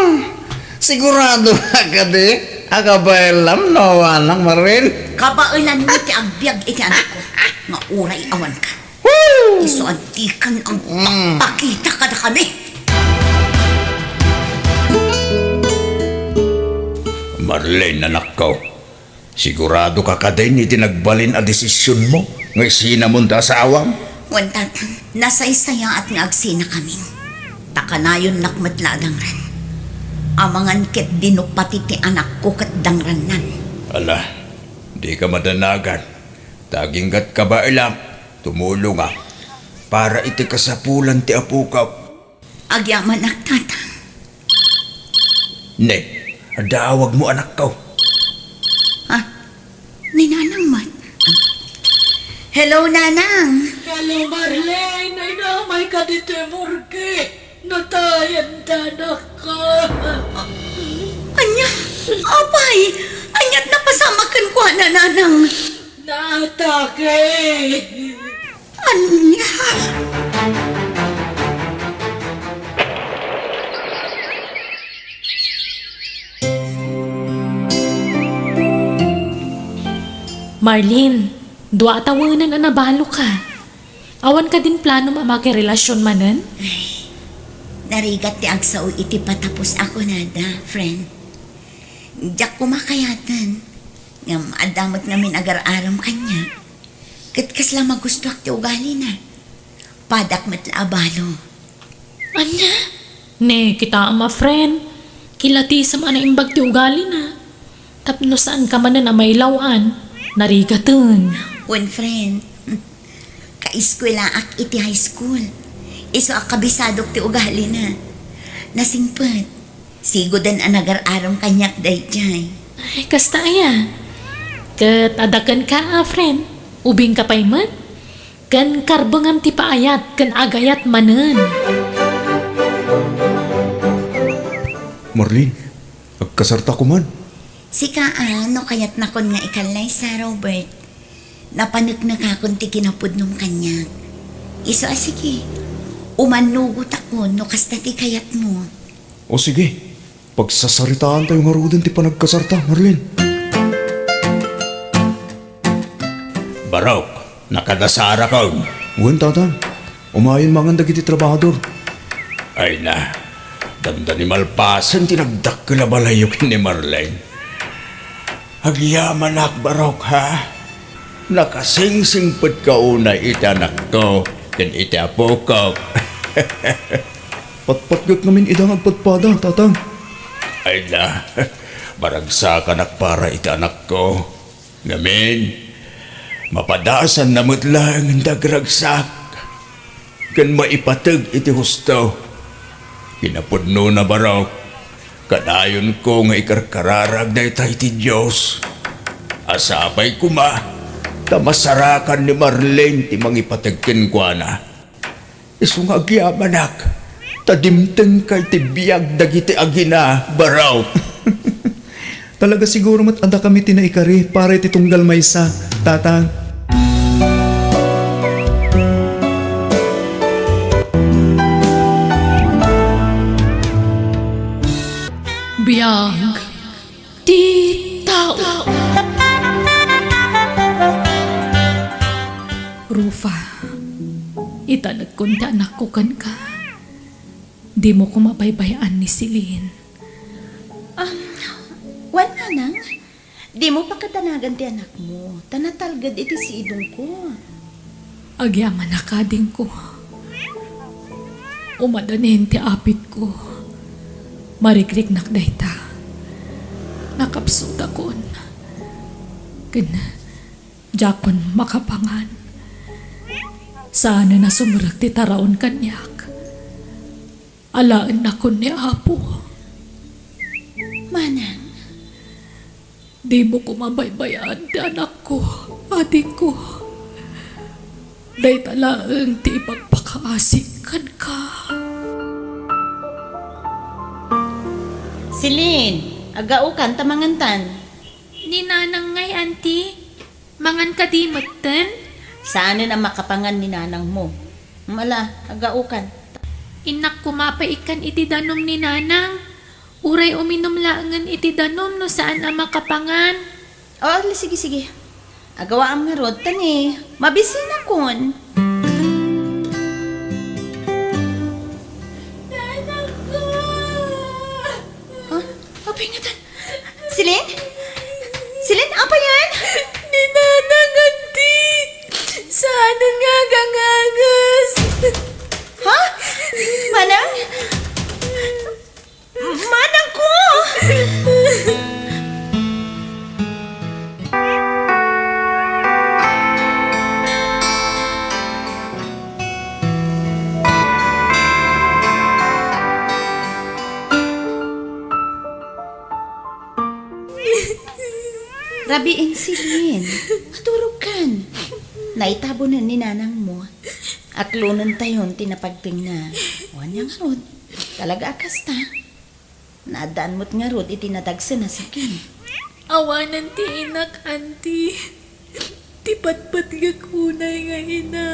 Sigurado ka kadi a kabaelam no awanak, Marlene? Kabaelanmi ti agbiag iti anakko, nga uray awanka. Woo! Isu a dikan agpakpakita kadakami. Marlene, anakko, sigurado ka kadin iti nagbalin a desisionmo nga isinamon ti asawam? Wen, Tatang, nasaysayaat nga agsinakamin. Ta kanayonnak met la a dangran. Amangan ketdi no pati ti anakko ket dangrannan. Ala, dika madanagan. Ta aginggat kabaelak, tumulongak para iti kasapulan ti apok. Agyamanak, Tatang. Ne, adda awagmo, anakko. Ha? Ni Nanang man. Hello, Nanang. Hello, Marlene. Ay, naamay ka ditoy morgue. Natayan ti anakko. Ania? Apay? Aniat napasamak kenkuana, Nanang? Naatake. Ania? Marlene, dua a tawenen a nabaloka. Awan kadin planom a makirelasion manen? Ay, narigat ti agsao iti patapos a kunada, friend. Diak koma kayaten. Ngem adda met ngamin agar-arem kaniak. Ket kasla magustoak ti ugalina. Padak met la a balo. Ania? Ne, kitaem a friend. Kilatisem a naimbag ti ugalina. Tapno saanka manen a mailaw-an. Narigaten. Wen, friend. Kaeskuelaak iti high school. Isu a kabisadok ti ugalina. Nasingpet. Sigoden a nagar-arom kaniak daydiay. Ay, kasta aya. Ket adda kenka a friend. Ubingka pay met. Ken karbengam ti paayat ken agayat manen. Marlene, agkasarta koman. Sika a, no kayatnakon nga ikallaysa, Robert, napaneknekakon ti kinapudnom kaniak. Isu a sige, umannugotakon no kasta ti kayatmo. O sige, pagsasaritaantayo ngaruden ti panagkasarta, Marlene. Barok, nakadasarakon. Wen, Tatang. Umayen mangan dagiti trabahador. Ay na, damdani malpasen ti nagdakkel a balayyo ken ni Marlene. Agyamanak, Barok, ha? Nakasingsingpetka unay iti anakko ken iti apokok. Patpatgek ngamin ida nga agpadpada, Tatang. Ay na, maragsakanak para iti anakko. Ngamin, mapadasanna met laeng nga agragsak ken maipateg iti husto. Kinapudnona, Barok, kadayonko nga ikarkararag dayta iti Dios. Sapay koma ta masarakan ni Marlene ti mangipateg kenkuana. Isu nga agyamanak, ta dimtengka iti biag dagiti agina, Barok. Talaga siguro met a dakami ti naikari para iti tunggal maysa, Tatang. Biag ti tao. Rufa, italekon ti anakko kenka. Dimo koma baybay-an ni Celine. Um, wen, manang, dimo pakadanagan ti anakmo, ta natalged iti sidongko. Agyamanak, adingko. Umadanin ti apitko. Marikriknak dayta. Nakapsutakon. Ken diakon makapangan. Saanen a sumrek ti taraon kaniak. Alaennakon ni Apo. Manang, dimo koma baybay-an ti anakko, adingko. Dayta laeng ti ipagpakaasik kenka. Celine, agaokan ta mangantan. Ni Nanang ngay, Auntie. Mangan kadi metten? Saanen a makapangan ni nanangmo. Mala, agaokan. Innak koma pay ikkan iti danum ni Nanang. Uray uminum laengen iti danum no saan a makapangan. O, ala, sige, sige. Agawaam ngarud, ta ni, mabisinakon. Nanangko! Ha? Apay ngatan? Celine? Celine, apay yan? Ni Nanang, Auntie. Saanen nga agangagas. Ha? Manang? Manangko! Rabiin, Celine. Maturogkan. Naitabonen ni nanangmo. Aklonentayon ti napagtengna. Wen, ania ngarud? Talaga a kasta. Naaddaan met ngarud iti nadagsen a sakit. Awanen ti inak, Auntie. Ti patpatgek unay nga ina.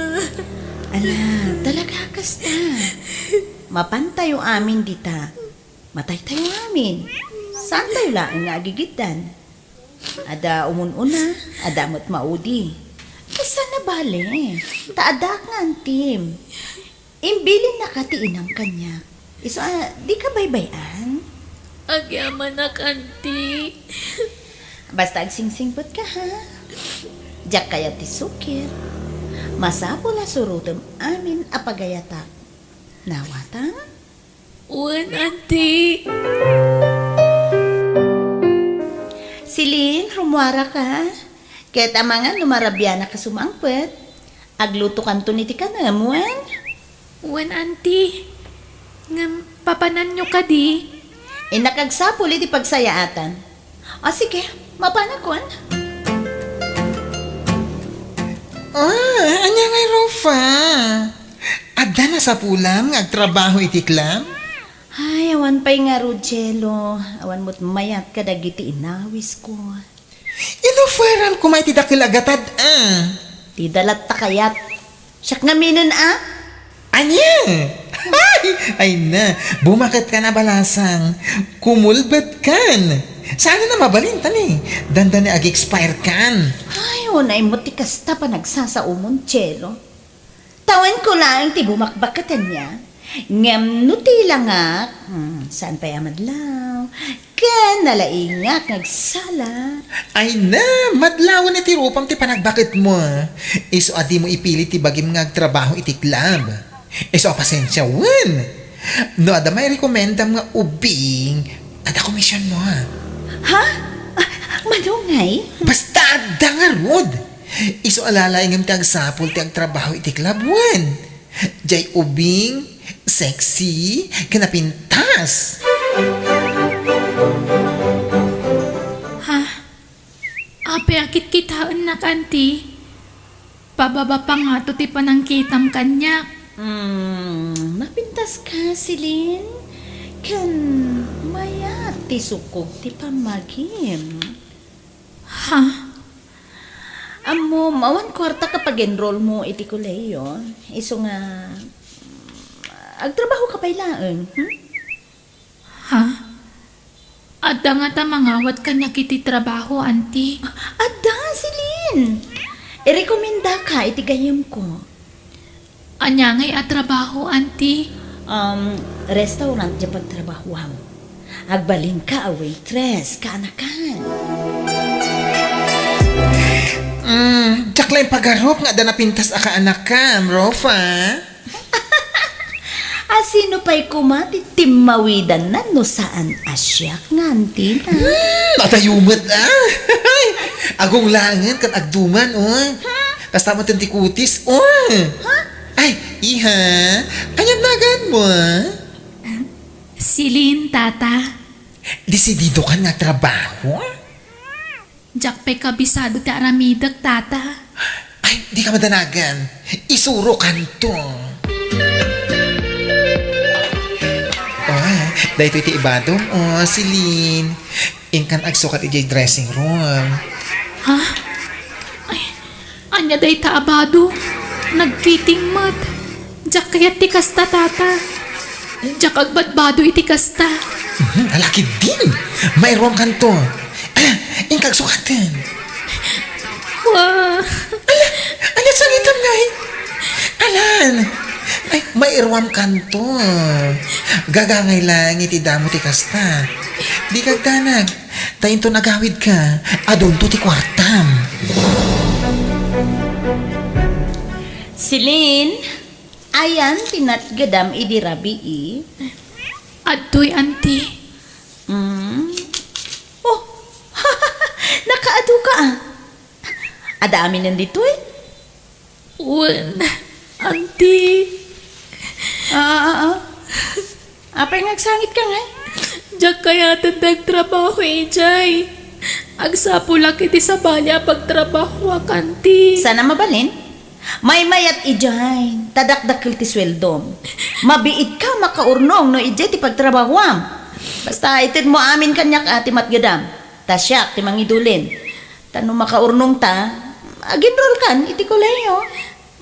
Ala, talaga a kasta. Mapantayo amin dita. Mataytayo amin. Saantayo laeng nga agigiddan. Adda umun-una, adda met maudi. Kasano bale? Ta addaak nga antim. Imbilinnaka ti inam kaniak. Isu a, dika baybay-an? Agyamanak, Auntie. Basta agsingsingpetka, ha? Diak kayat ti sukir. Masapul a surotem amin a pagayatak. Nawatam? Wen, Auntie. Celine, rummuaraka. Ket amangan no marabianak a sumangpet, aglutokanton iti kanem, wen? Wen, Auntie. Ngem papananyo kadi? Innak agsapul iti pagsayaatan. O sige, mapanakon. Ah, ania ngay, Rufa? Adda nasapulam nga agtrabaho iti club? Ay, awan pay ngarud, Chelo. Awan met mayat kadagiti inawisko. Inuferan koma iti dakel a gatad, a. Ti dalat ta kayat. Siak ngaminen, a? Ania? Ay, ay na, bumaketkan a balasang. Kumulbetkan. Saan a mabalin, ta ni, dandani ag-expire kan. Ay, unay mo ti kasta panagsasaomon, Chelo. Tawenko laeng ti bumakbaketen niya. Ngem no ti langak, hmm, saan pay a madlaw? Ken nalaingak nga agsala. Ay na, madlawen iti rupam ti panagbaketmo. Isu a dimo ipili ti bagim nga agtrabaho iti club. Isu a pasensia, wen. No adda mairekomendam nga ubing, adda komisionmo. Ha? Ah, mano ngay? Basta adda ngarud. Isu a lalaingem ti agsapul ti agtrabaho iti club, wen. Jay ubing, sexy, ken napintas. Ha? Apay a kitkitaennak, Auntie? Pababa pa ngato ti panangkitam kaniak. Hmm, napintas ka, Celine? Ken mayat ti sukog ti pammagim. Ha? Ammom, awan kuarta ka pag-enroll mo iti kolehiyo. Isu nga, mm, agtrabaho ka pay laeng, hmm? Ha? Adda ngata mangawat kaniak iti trabaho, Auntie? Adda, Celine! Irekomendaka iti gayyemko. Ania ngay a trabaho, Auntie? Um, restaurant ti pagtrabahoam. Agbalinka a waitress, kaanakan. Mm, diak la impagarup nga adda napintas a kaanakam, Rufa. A sino pay koma ti timmawidanna no saan a siak nga antina? Hmm, adayo met, a. Agong laengen ket agduman, o. Kasta met ti kutis, o. Ha? Ay, iha, ania naganmo? Celine, Tata. Desididokan nga trabaho? Diak pay kabisado ti aramidek, Tata. Ay, dika madanagan. Isurokanto. O, daytoy ti ibadom, o, Celine. Inkan agsukat idiay dressing room. Ha? Ay, ania dayta a bado? Nagkiting met. Diak kayat ti kasta, Tata. Diak agbadbado iti kasta. Mhm, ala ketdin. Mairuamkanto. Ala, inka agsukaten. Wa. Ala, ala, sangitan ngay. Alan. Ay, mairuamkanto. Gagangay laeng iti damo ti kasta. Dika agdanag. Ta inton agawidka, adunto ti kuartam. Celine, ayan ti natgedam idi rabii? Adtoy, Auntie. Mm. Oh, nakaadu ka, a. Adda aminen ditoy? Wen, Auntie. Ah, ah, ah, ah. Apay nga agsangitka ngay? Diak kayaten ti agtrabaho idiay. Agsapulak iti sabali a pagtrabahoak, Auntie. Saan a mabalin? Maymayat idiay, ta dakdakkel ti sueldom. Mabiitka makaurnong no idiay ti pagtrabahoam. Basta itedmo amin kaniak a ti matgedam. Ta siak ti mangidulin. Ta no makaurnongta, ag-enrollkan iti kolehiyo.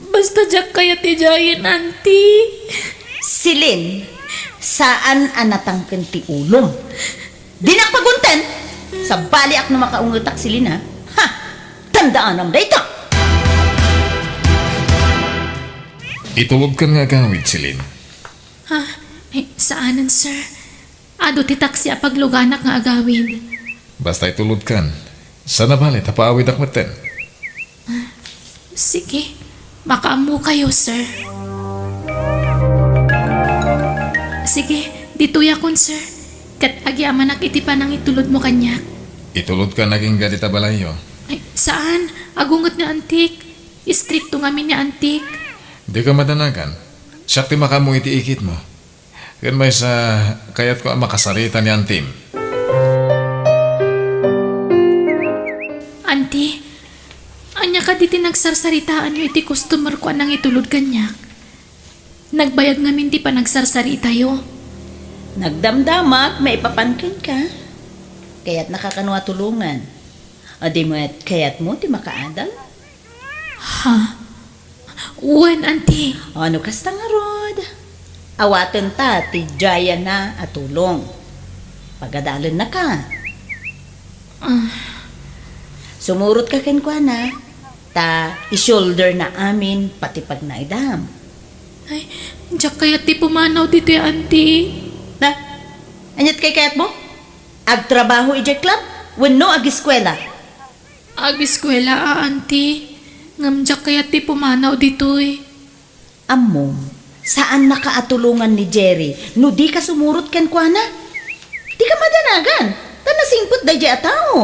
Basta diak kayat idiayen, Auntie. Celine, saan a natangken ti ulom. Dinak pagunten. Sabaliak no makaungetak, Celine, a. Ha! Tandaanam dayta! Itulodkan nga agawid, Celine. Ha? Eh, saanen, sir. Adu ti taksi a pagluganak nga agawid. Basta itulodkan. Saan a bale ta paawidak metten. Sige, makaammokayo, sir. Sige, ditoyakon, sir. Ket agyamanak iti panangitulodmo kaniak. Itulodkan agingga dita balayyo. Ay, saan. Agunget ni Antik. Istrikto ngamin ni Antik. Dika madanagan. Siak ti makaammo iti ikitmo. Ken maysa, kayatko a makasarita ni antim. Anti, ania kadi ti nagsarsaritaanyo iti customer ko a nangitulod kaniak? Nagbayag ngamin ti panagsarsaritayo. Nagdamdamak maipapan kenka. Kayatnaka kano a tulongan. O di met kayatmo ti makaadal? Ha? Wen, Anti. O, no kasta ngarud, awatenta ti diayna a tulong. Pagadalennaka. Ah. Sumurotka kenkuana, ta i-shoulder na amin pati pagnaedam. Ay, diak kayat ti pumanaw ditoy, Anti. Na, aniat kayatmo? Agtrabaho idiay club wenno agiskuela? Agiskuela a, Anti. Ngem diak kayat ti pumanaw ditoy. Ammom, saannaka a tulongan ni Jerry no dika sumurot kenkuana. Dika madanagan, ta nasingpet daydiay a tao.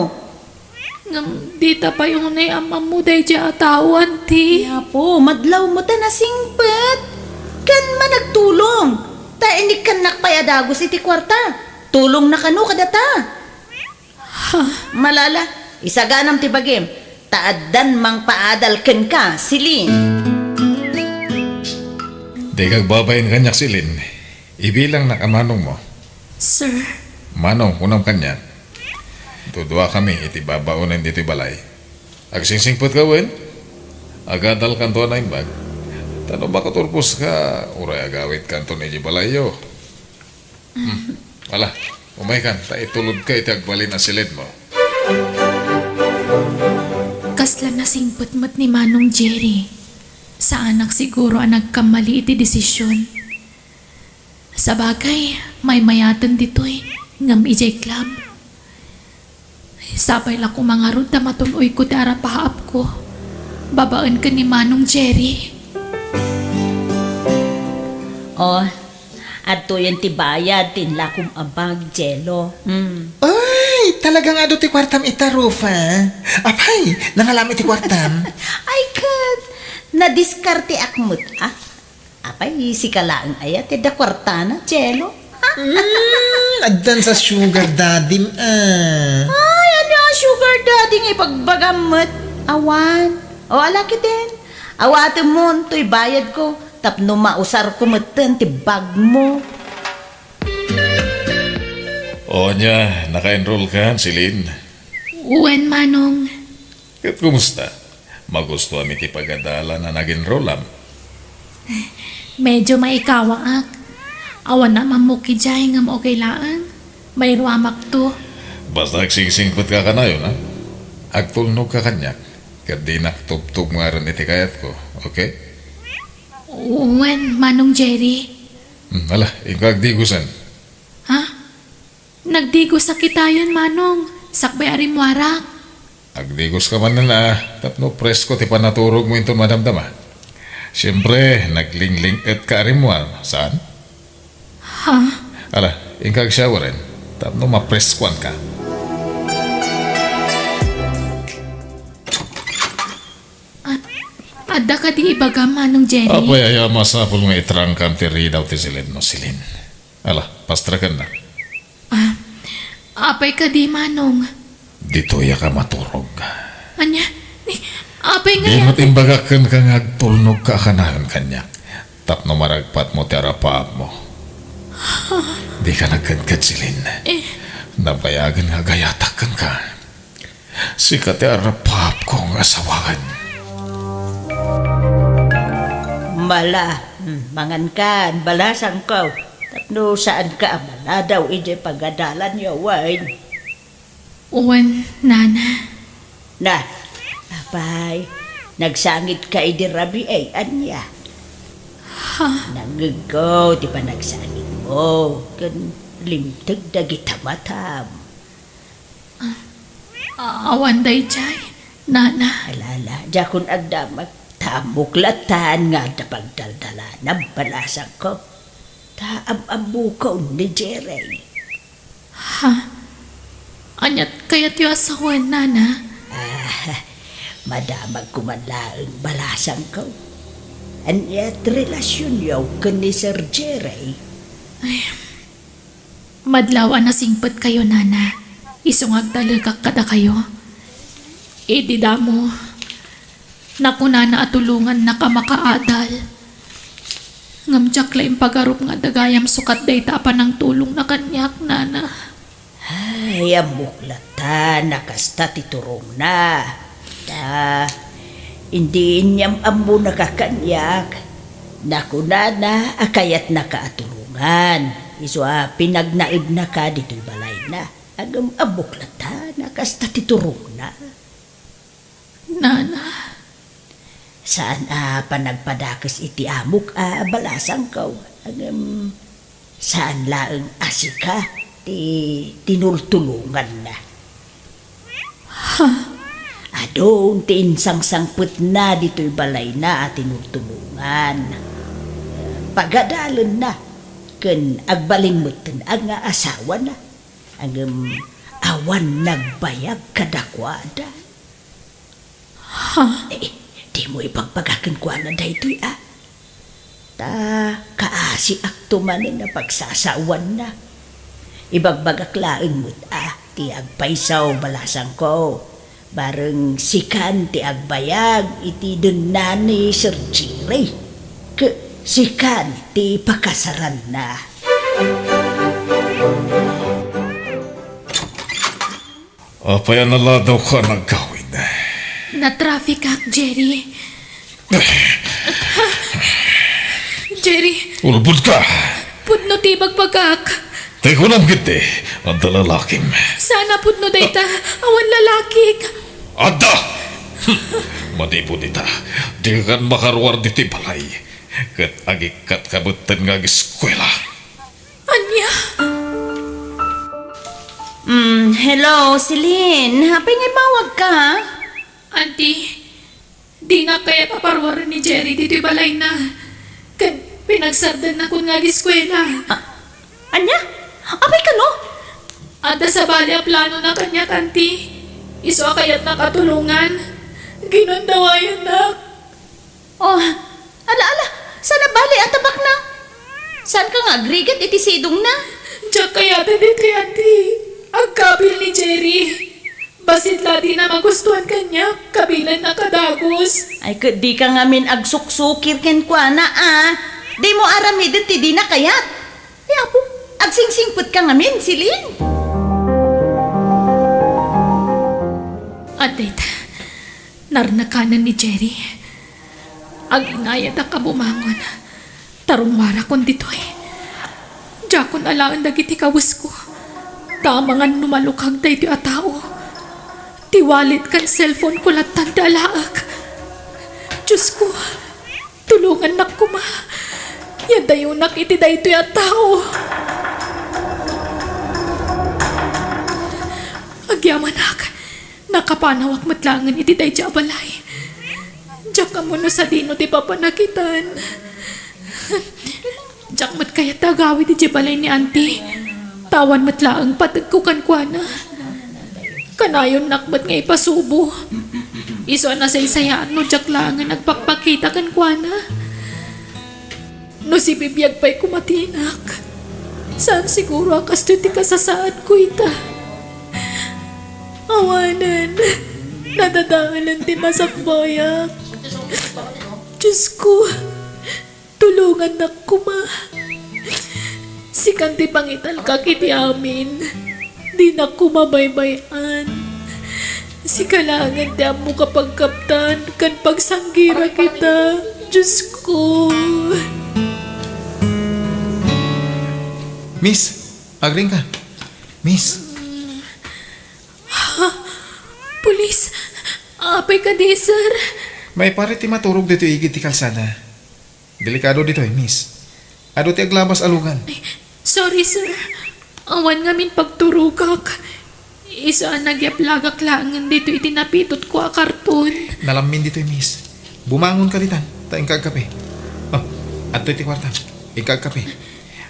Ngem dita pay unay am-ammo daydiay a tao, Anti. Apo, madlawmo ta nasingpet. Ken managtulong, ta inikkannak pay a dagus iti kuarta. Tulongna kano kadata. Ha? Malala, isaganam ti bagim, ta addan mangpaadal kenka, Celine. Dika agbabain kaniak, Celine. Ibilangnak a manongmo. Sir. Manong, kunam kaniak. Duduakami iti babaonen ditoy balay. Agsingsingpetka wen? Agadalkanto a naimbag. Ta no makaturposka, uray agawidkanton idiay balayyo. Hmm. Ala, umaykan, ta itulodka iti agbalin a siledmo. Kasla nasingpet met ni Manong Jerry. Saanak siguro a nagkammali iti desisyon. Sabagay, maymayaten ditoy, ngem idiay club. Sapay la koma ngarud ta matun-oyko ti arapaapko babaen ken ni Manong Jerry. Oh, adtoyen ti bayad ti inlakom a bag, Jello. Hmm. Ay, talagang adu ti kuartam ita, Rufa. Apay, nangalam iti kuartam. Ay, ket, nadiskarteak met, ah. Apay, sika laeng aya ti adda kuartana, Jello? Mm, addan sa sugar daddy-m, ah. Ay, ania a sugar daddy nga ibagbagam met? Awan. O, ala ketdin. Awatemon toy bayadko tapno mausarko metten ti bagmo. O, ania, naka-enroll ka, Celine? Wen, Manong. Ket kumusta? Magustuam iti pagadalan a nag-enrollam? Medyo maikawaak. Awan am-ammok idiay ngem okay laeng. Mairuamakto. Basta agsingsingpetka kanayon, ha? Agtulnogka kaniak, ket dinak tubtubngaren iti kayatko, okay? Wen, Manong Jerry. Hmm, ala, inka agdigosen. Ha? Nagdigosak itayon, Manong, sakbay a rimmuarak. Agdigoska manen a tapno presko ti panaturogmo inton madamdama. Siempre, naglingling-etka a rimmuar, saan? Ha? Ala, inka agsiyawaren tapno mapreskoanka. A-, adda kadi ibagam, Manong Jerry? Apay, aya masapul nga itrangkam ti ridaw ti Celine no Celine. Ala, pastrakennak. Ah, apay kadi, Manong? Ditoyak a maturog. Ania? Ni, apay nga Di met imbagak kenka nga agtulnogka a kanayon kaniak tapno maragpatmo ti arapaapmo. Dika nagkedked, Celine. Eh. Nabayagen nga agayatak kenka. Sika ti arapaapko nga asawaen. Mala, hmm, mangankan, balasangko. Tapno saanka a maladaw idiay pagadalanyo, wen? Wen, Nana. Na, apay, nagsangitka idi rabii, ania? Ha? Nangngegko ti panagsangitmo, ken limteg dagita matam. Ah, awan daydiay, Nana. Ala, ala, diakon agdamag. Ta ammok latan nga adda pagdaldalanam, balasangko. Ta am-ammokon ni Jerry. Ha? Aniat kayatyo a sawen, Nana? Ah, madamagko man laeng, balasangko. Ania ti relasionyo ken ni Sir Jerry? Ay, madlaw a nasingpetkayo, Nana, isu nga agtalekak kadakayo. Idi damo, nakunana a tulongannak a makaadal. Ngem diak la impagarup nga adda gayam sukat dayta a panangtulongna kaniak, Nana. Ay, ammok latta a kasta ti turongna. Ta, idi inyam-ammona kaniak, nakunana a kayatnaka a tulongan. Isu a pinagnaednaka ditoy balayna. Ngem ammok latta a kasta ti turongna. Nana. Saan a panagpadakes iti amok a balasangko, ngem saan laeng a sika ti tinultulonganna. Ha? Adun ti insangsangpetna ditoy balayna a tinultulongan. Pagadalenna ken agbalin metten nga asawana. Ngem awan nagbayag kadakuada. Ha? Eh, dimo ibagbaga kenkuana daytoy, a. Ta kaasiakto manen a pagsasaoanna. Ibagbagak laeng met, a, ti agpayso, balasangko. Bareng sikan ti agbayag iti denna ni Sir Jerry. Ket sikan ti pakasaranna. Apay a naladawka a nagawid? Natrafikak, Jerry. Jerry. Ulbodka! Pudno ti ibagbagak. Tay kunam ketdi, adda lalakim. Saan a pudno dayta, awan lalakik. Adda! Manipud ita, dikan makaruar ditoy balay. Ket agikkatka metten nga ageskuela. Ania? Mm, hello, Celine. Apay nga immawagka? Auntie, dinak kayat a paruaren ni Jerry ditoy balayna. Ken pinagsardennakon nga ageskuela. A-, ania? Apay kano? Adda sabali a planona kaniak, Auntie. Isu a kayatnak a tulongan. Ginundawayannak. Oh, ala, ala, saan a bali a tabakna? Saanka nga agrigat iti sidongna? Diak kayat ditoy, Auntie. Agkabil ni Jerry. Bassit la dina magustuan kaniak, kabilanna kadagus. Ay, ket dika ngamin agsuksukir kenkuana, a. Dimo aramiden ti dina kayat. Ay, apo, agsingsingpetka ngamin, Celine. Adda ita, narnakanen ni Jerry. Aginayadak a bumangon. Tarungwarakon ditoy. Diakon alaen dagiti kawesko. Ta amangan no malukag daytoy a tao. Ti wallet ken cellphone ko lattan ti alaek. Diosko, tulongannak koma. Yadayonak iti daytoy a tao. Agyamanak, nakapanawak met laengen iti daydiay a balay. Diak ammo no sadino ti papanakitan. Diak met kayat ti agawid idiay balay ni Auntie. Ta awan met laeng pategko kenkuana. Kanayonnak met nga ipasubo. Isu a nasaysayaan no diak laengen agpakpakita kenkuana. No sibibiag pay koma ti inak, saan siguro a kastoy ti kasasaadko ita. Awanen, nadadaelen ti masakbayak. Diosko, tulongannak koma. Sikan ti pangitalkak iti amin. Dinak koma baybay-an. Sika laengen ti ammok a pagkaptan ken pagsanggirak ita, Diosko. Miss, agriingka. Miss. Ha? Pulis? Apay kadi, sir? Maiparit ti maturog ditoy igid ti kalsada. Delikado ditoy, miss. Adu ti aglabas a lugan. Ay, sorry, sir. Awan ngamin pagturogak. Isu a nagyaplagak laengen ditoy iti napitotko a karton. Nalammin ditoy, miss. Bumangonka ditan, ta inka agkape. Oh, adtoy ti kuartam. Inka agkape.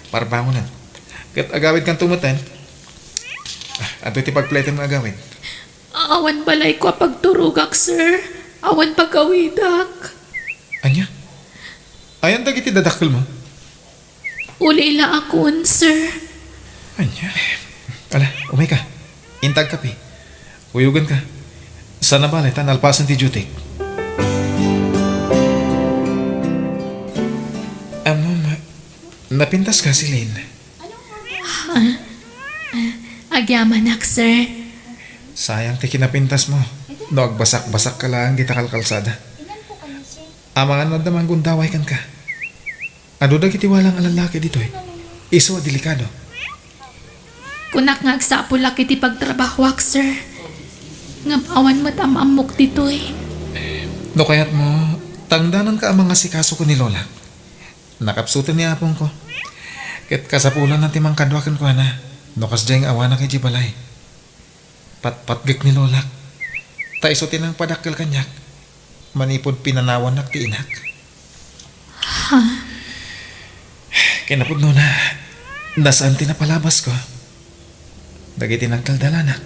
Parbangonem. Ket agawidkanto metten. Ah, adtoy ti pagpletem nga agawid. Awan balayko a pagturogak, sir. Awan pagawidak. Ania? Ayan dagiti dadakkelmo? Uli la akon, sir. Ania? Ala, umayka. Intag kape. Uyogenka. Sana balay ta nalpasen ti duty. Ammom, napintaska, Celine? Ha? Ah, agyamanak, sir. Sayang ti kinapintasmo. No agbasakbasakka laeng dita kalkalsada. Amangan adda manggundaway kenka. Adu dagiti walang a lallaki ditoy. Isu a delikado. Kunak nga agsapulak iti pagtrabahoak, sir. Ngem awan met am-ammok ditoy. No kayatmo, tangdananka a mangasikaso ken ni Lolak. Nakapsuten ni apongko. Ket kasapulanna ti mangkadua kenkuana no kasdiay nga awanak idiay balay. Patpatgek ni Lolak. Ta isu ti nangpadakkel kaniak manipud pinanawannak ti inak. Ha? Kinapudnona, nasaan ti napalabasko dagiti nagdaldalanak.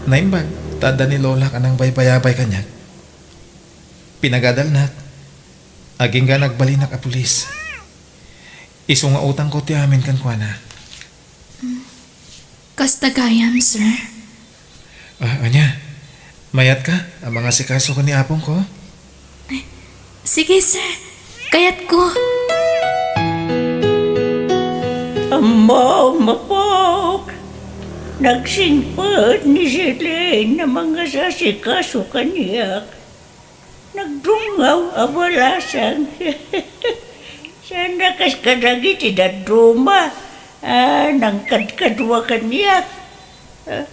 Naimbag ta adda ni Lolak a nangbaybayabay kaniak. Pinagadalnak, agingga nagbalinak a pulis. Isu nga utangko ti amin kenkuana. Kasta gayam, sir. Ah, ania? Mayatka a mangasikaso ken ni apongko? Sige, sir. Kayatko. Ammom, apok, nagsingpet ni Celine a mangasikaso kaniak. Nagdungngaw a balasang. Saan a kas kadagiti dadduma a nangkadkadua kaniak. Ah,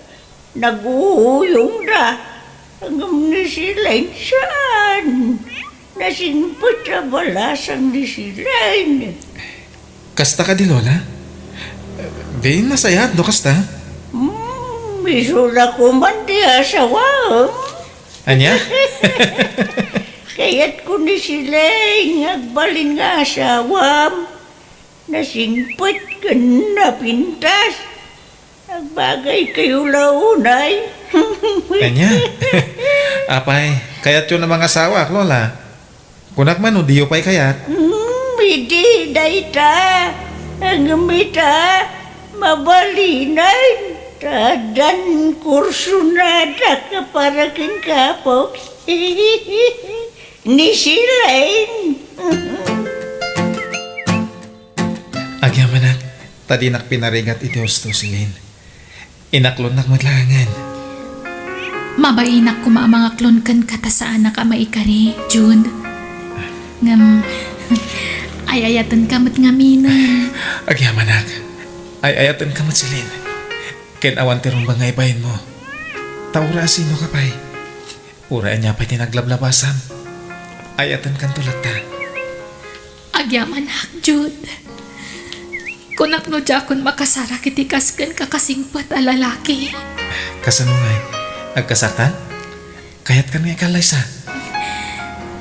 naguyongda. Ngem ni Celine, saan. Nasingpet a balasang ni Celine. Kasta kadi, Lola? Di nasayaat no kasta? Hmm, isu la koman ti asawaem. Ania? Kayatko ni Celine nga agbalin nga asawam. Nasingpet ken napintas. Agbagaykayo la unay. Ania? Apay, kayatyo a mangasawaak, Lola? Kunak man no diyo pay kayat? Hmm, idi dayta. Ngem ita, mabalinen. Ta addan kursonadak a para ken apok. Ni Celine. Agyamanak, ta dinak pinarigat iti husto, Celine. Inaklonnak met laengen. Mabainak koma a mangaklon kenka ta saanak a maikari, Jude. Ngem, ay-ayatenka met ngaminen. Agyamanak, ay-ayatenka met, Celine. Ken awan ti rumbeng nga ibainmo. Ta uray asinoka pay. Uray ania pay ti naglablabasam, ay-ayatenkanto latta. Agyamanak, Jude. Kunak no diakon makasarak iti kas kenka kasingpet a lalaki. Kasano ngay? Agkasaktan? Kayatkan nga ikallaysa?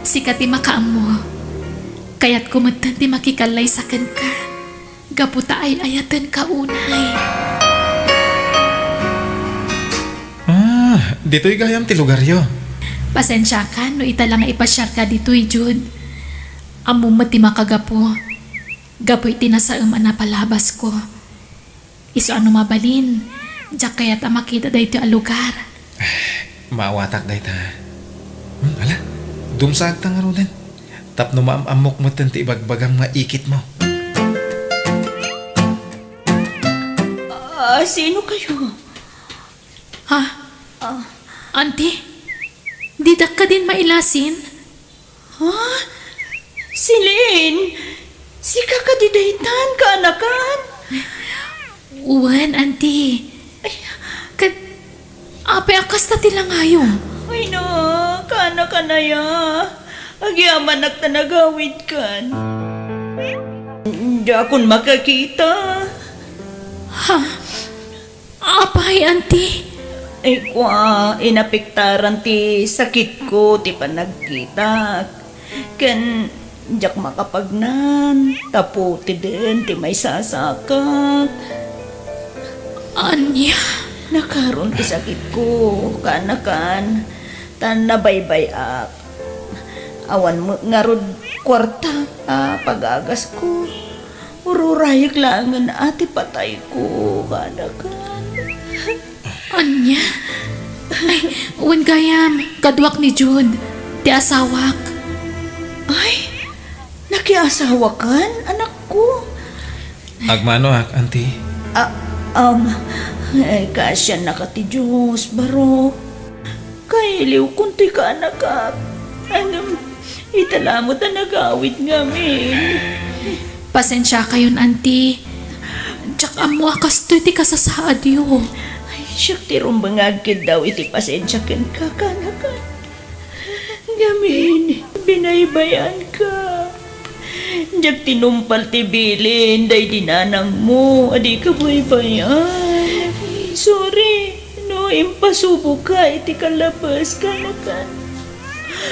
Sika ti makaammo. Kayatko metten ti makikallaysa kenka. Gapu ta ay-ayatenka unay. Ah, ditoy gayam ti lugaryo. Pasensiakan no ita la nga ipasiarka ditoy, Jude. Ammom met ti makagapu. Gapu iti nasaem a napalabasko. Isu a no mabalin, diak kayat a makita daytoy a lugar. Maawatak dayta. Hmm, ala, dumsaagta ngaruden. Tapno maam-ammok metten ti ibagbagam nga ikitmo. Ah, sino kayo? Ha? Ah. Auntie, didak kadin mailasin? Ha? Celine, sika kadi daytan, kaanakan? Wen, Auntie. Ay. Ket, apay a kasta ti langayo? Ay na, kaanakan aya. Agyamanak ta nagawidkan. Diakon makakita. Ha? Apay, Auntie? Ay, kua, inapektaran ti sakitko ti panagkitak. Ken diak makapagnan, ta putiden ti maisasakak. Ania? Nakaron ti sakitko, kaanakan, ta nabaybay-ak. Awan met ngarud kuarta a pagagasko. Ururayek laengen a ti patayko, kaanakan. Ania? Ay, wen gayam, kaduak ni Jude, ti asawak. Ay, nakiasawakan, anakko? Agmanoak, Auntie. Ah, um, ay, kaasiannaka ti Dios, barok. Kailiwkon ti kaanakak. Ngem, ita la met a nagawid ngamin. Pasensiakayon, Auntie. Diak ammo a kastoy ti kasasaadyo. Ay, siak ti rumbeng nga agkiddaw iti pasensia kenka, kaanakan. Ngamin, binaybay-anka. Diak tinumpal ti bilin daydi nanangmo a dika baybay-an. Sorry no impasuboka iti kalabas, kaanakan.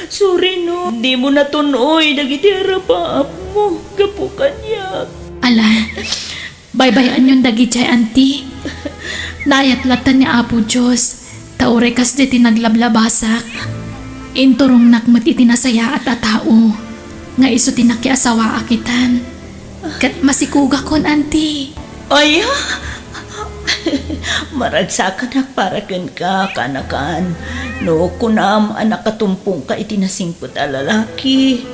Sorry no dimo natun-oy dagiti arapaapmo gapu kaniak. Ala, baybay-anyon dagidiay, Auntie. Naayat latta ni Apo Dios, ta uray kasdi ti naglablabasak. Inturongnak met iti nasayaat a tao nga isu ti nakiasawaak itan. Ket masikugakon, Auntie. Aya? Maragsakanak para kenka, kaanakan. No kunam a nakatumpongka iti nasingpet a lalaki,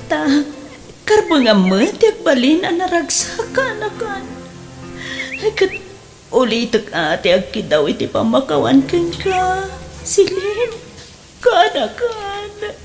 ta karbengam met ti agbalin a naragsak, kaanakan. Ket ulitek a ti agkiddaw iti pammakawan kenka, Celine, kaanakan.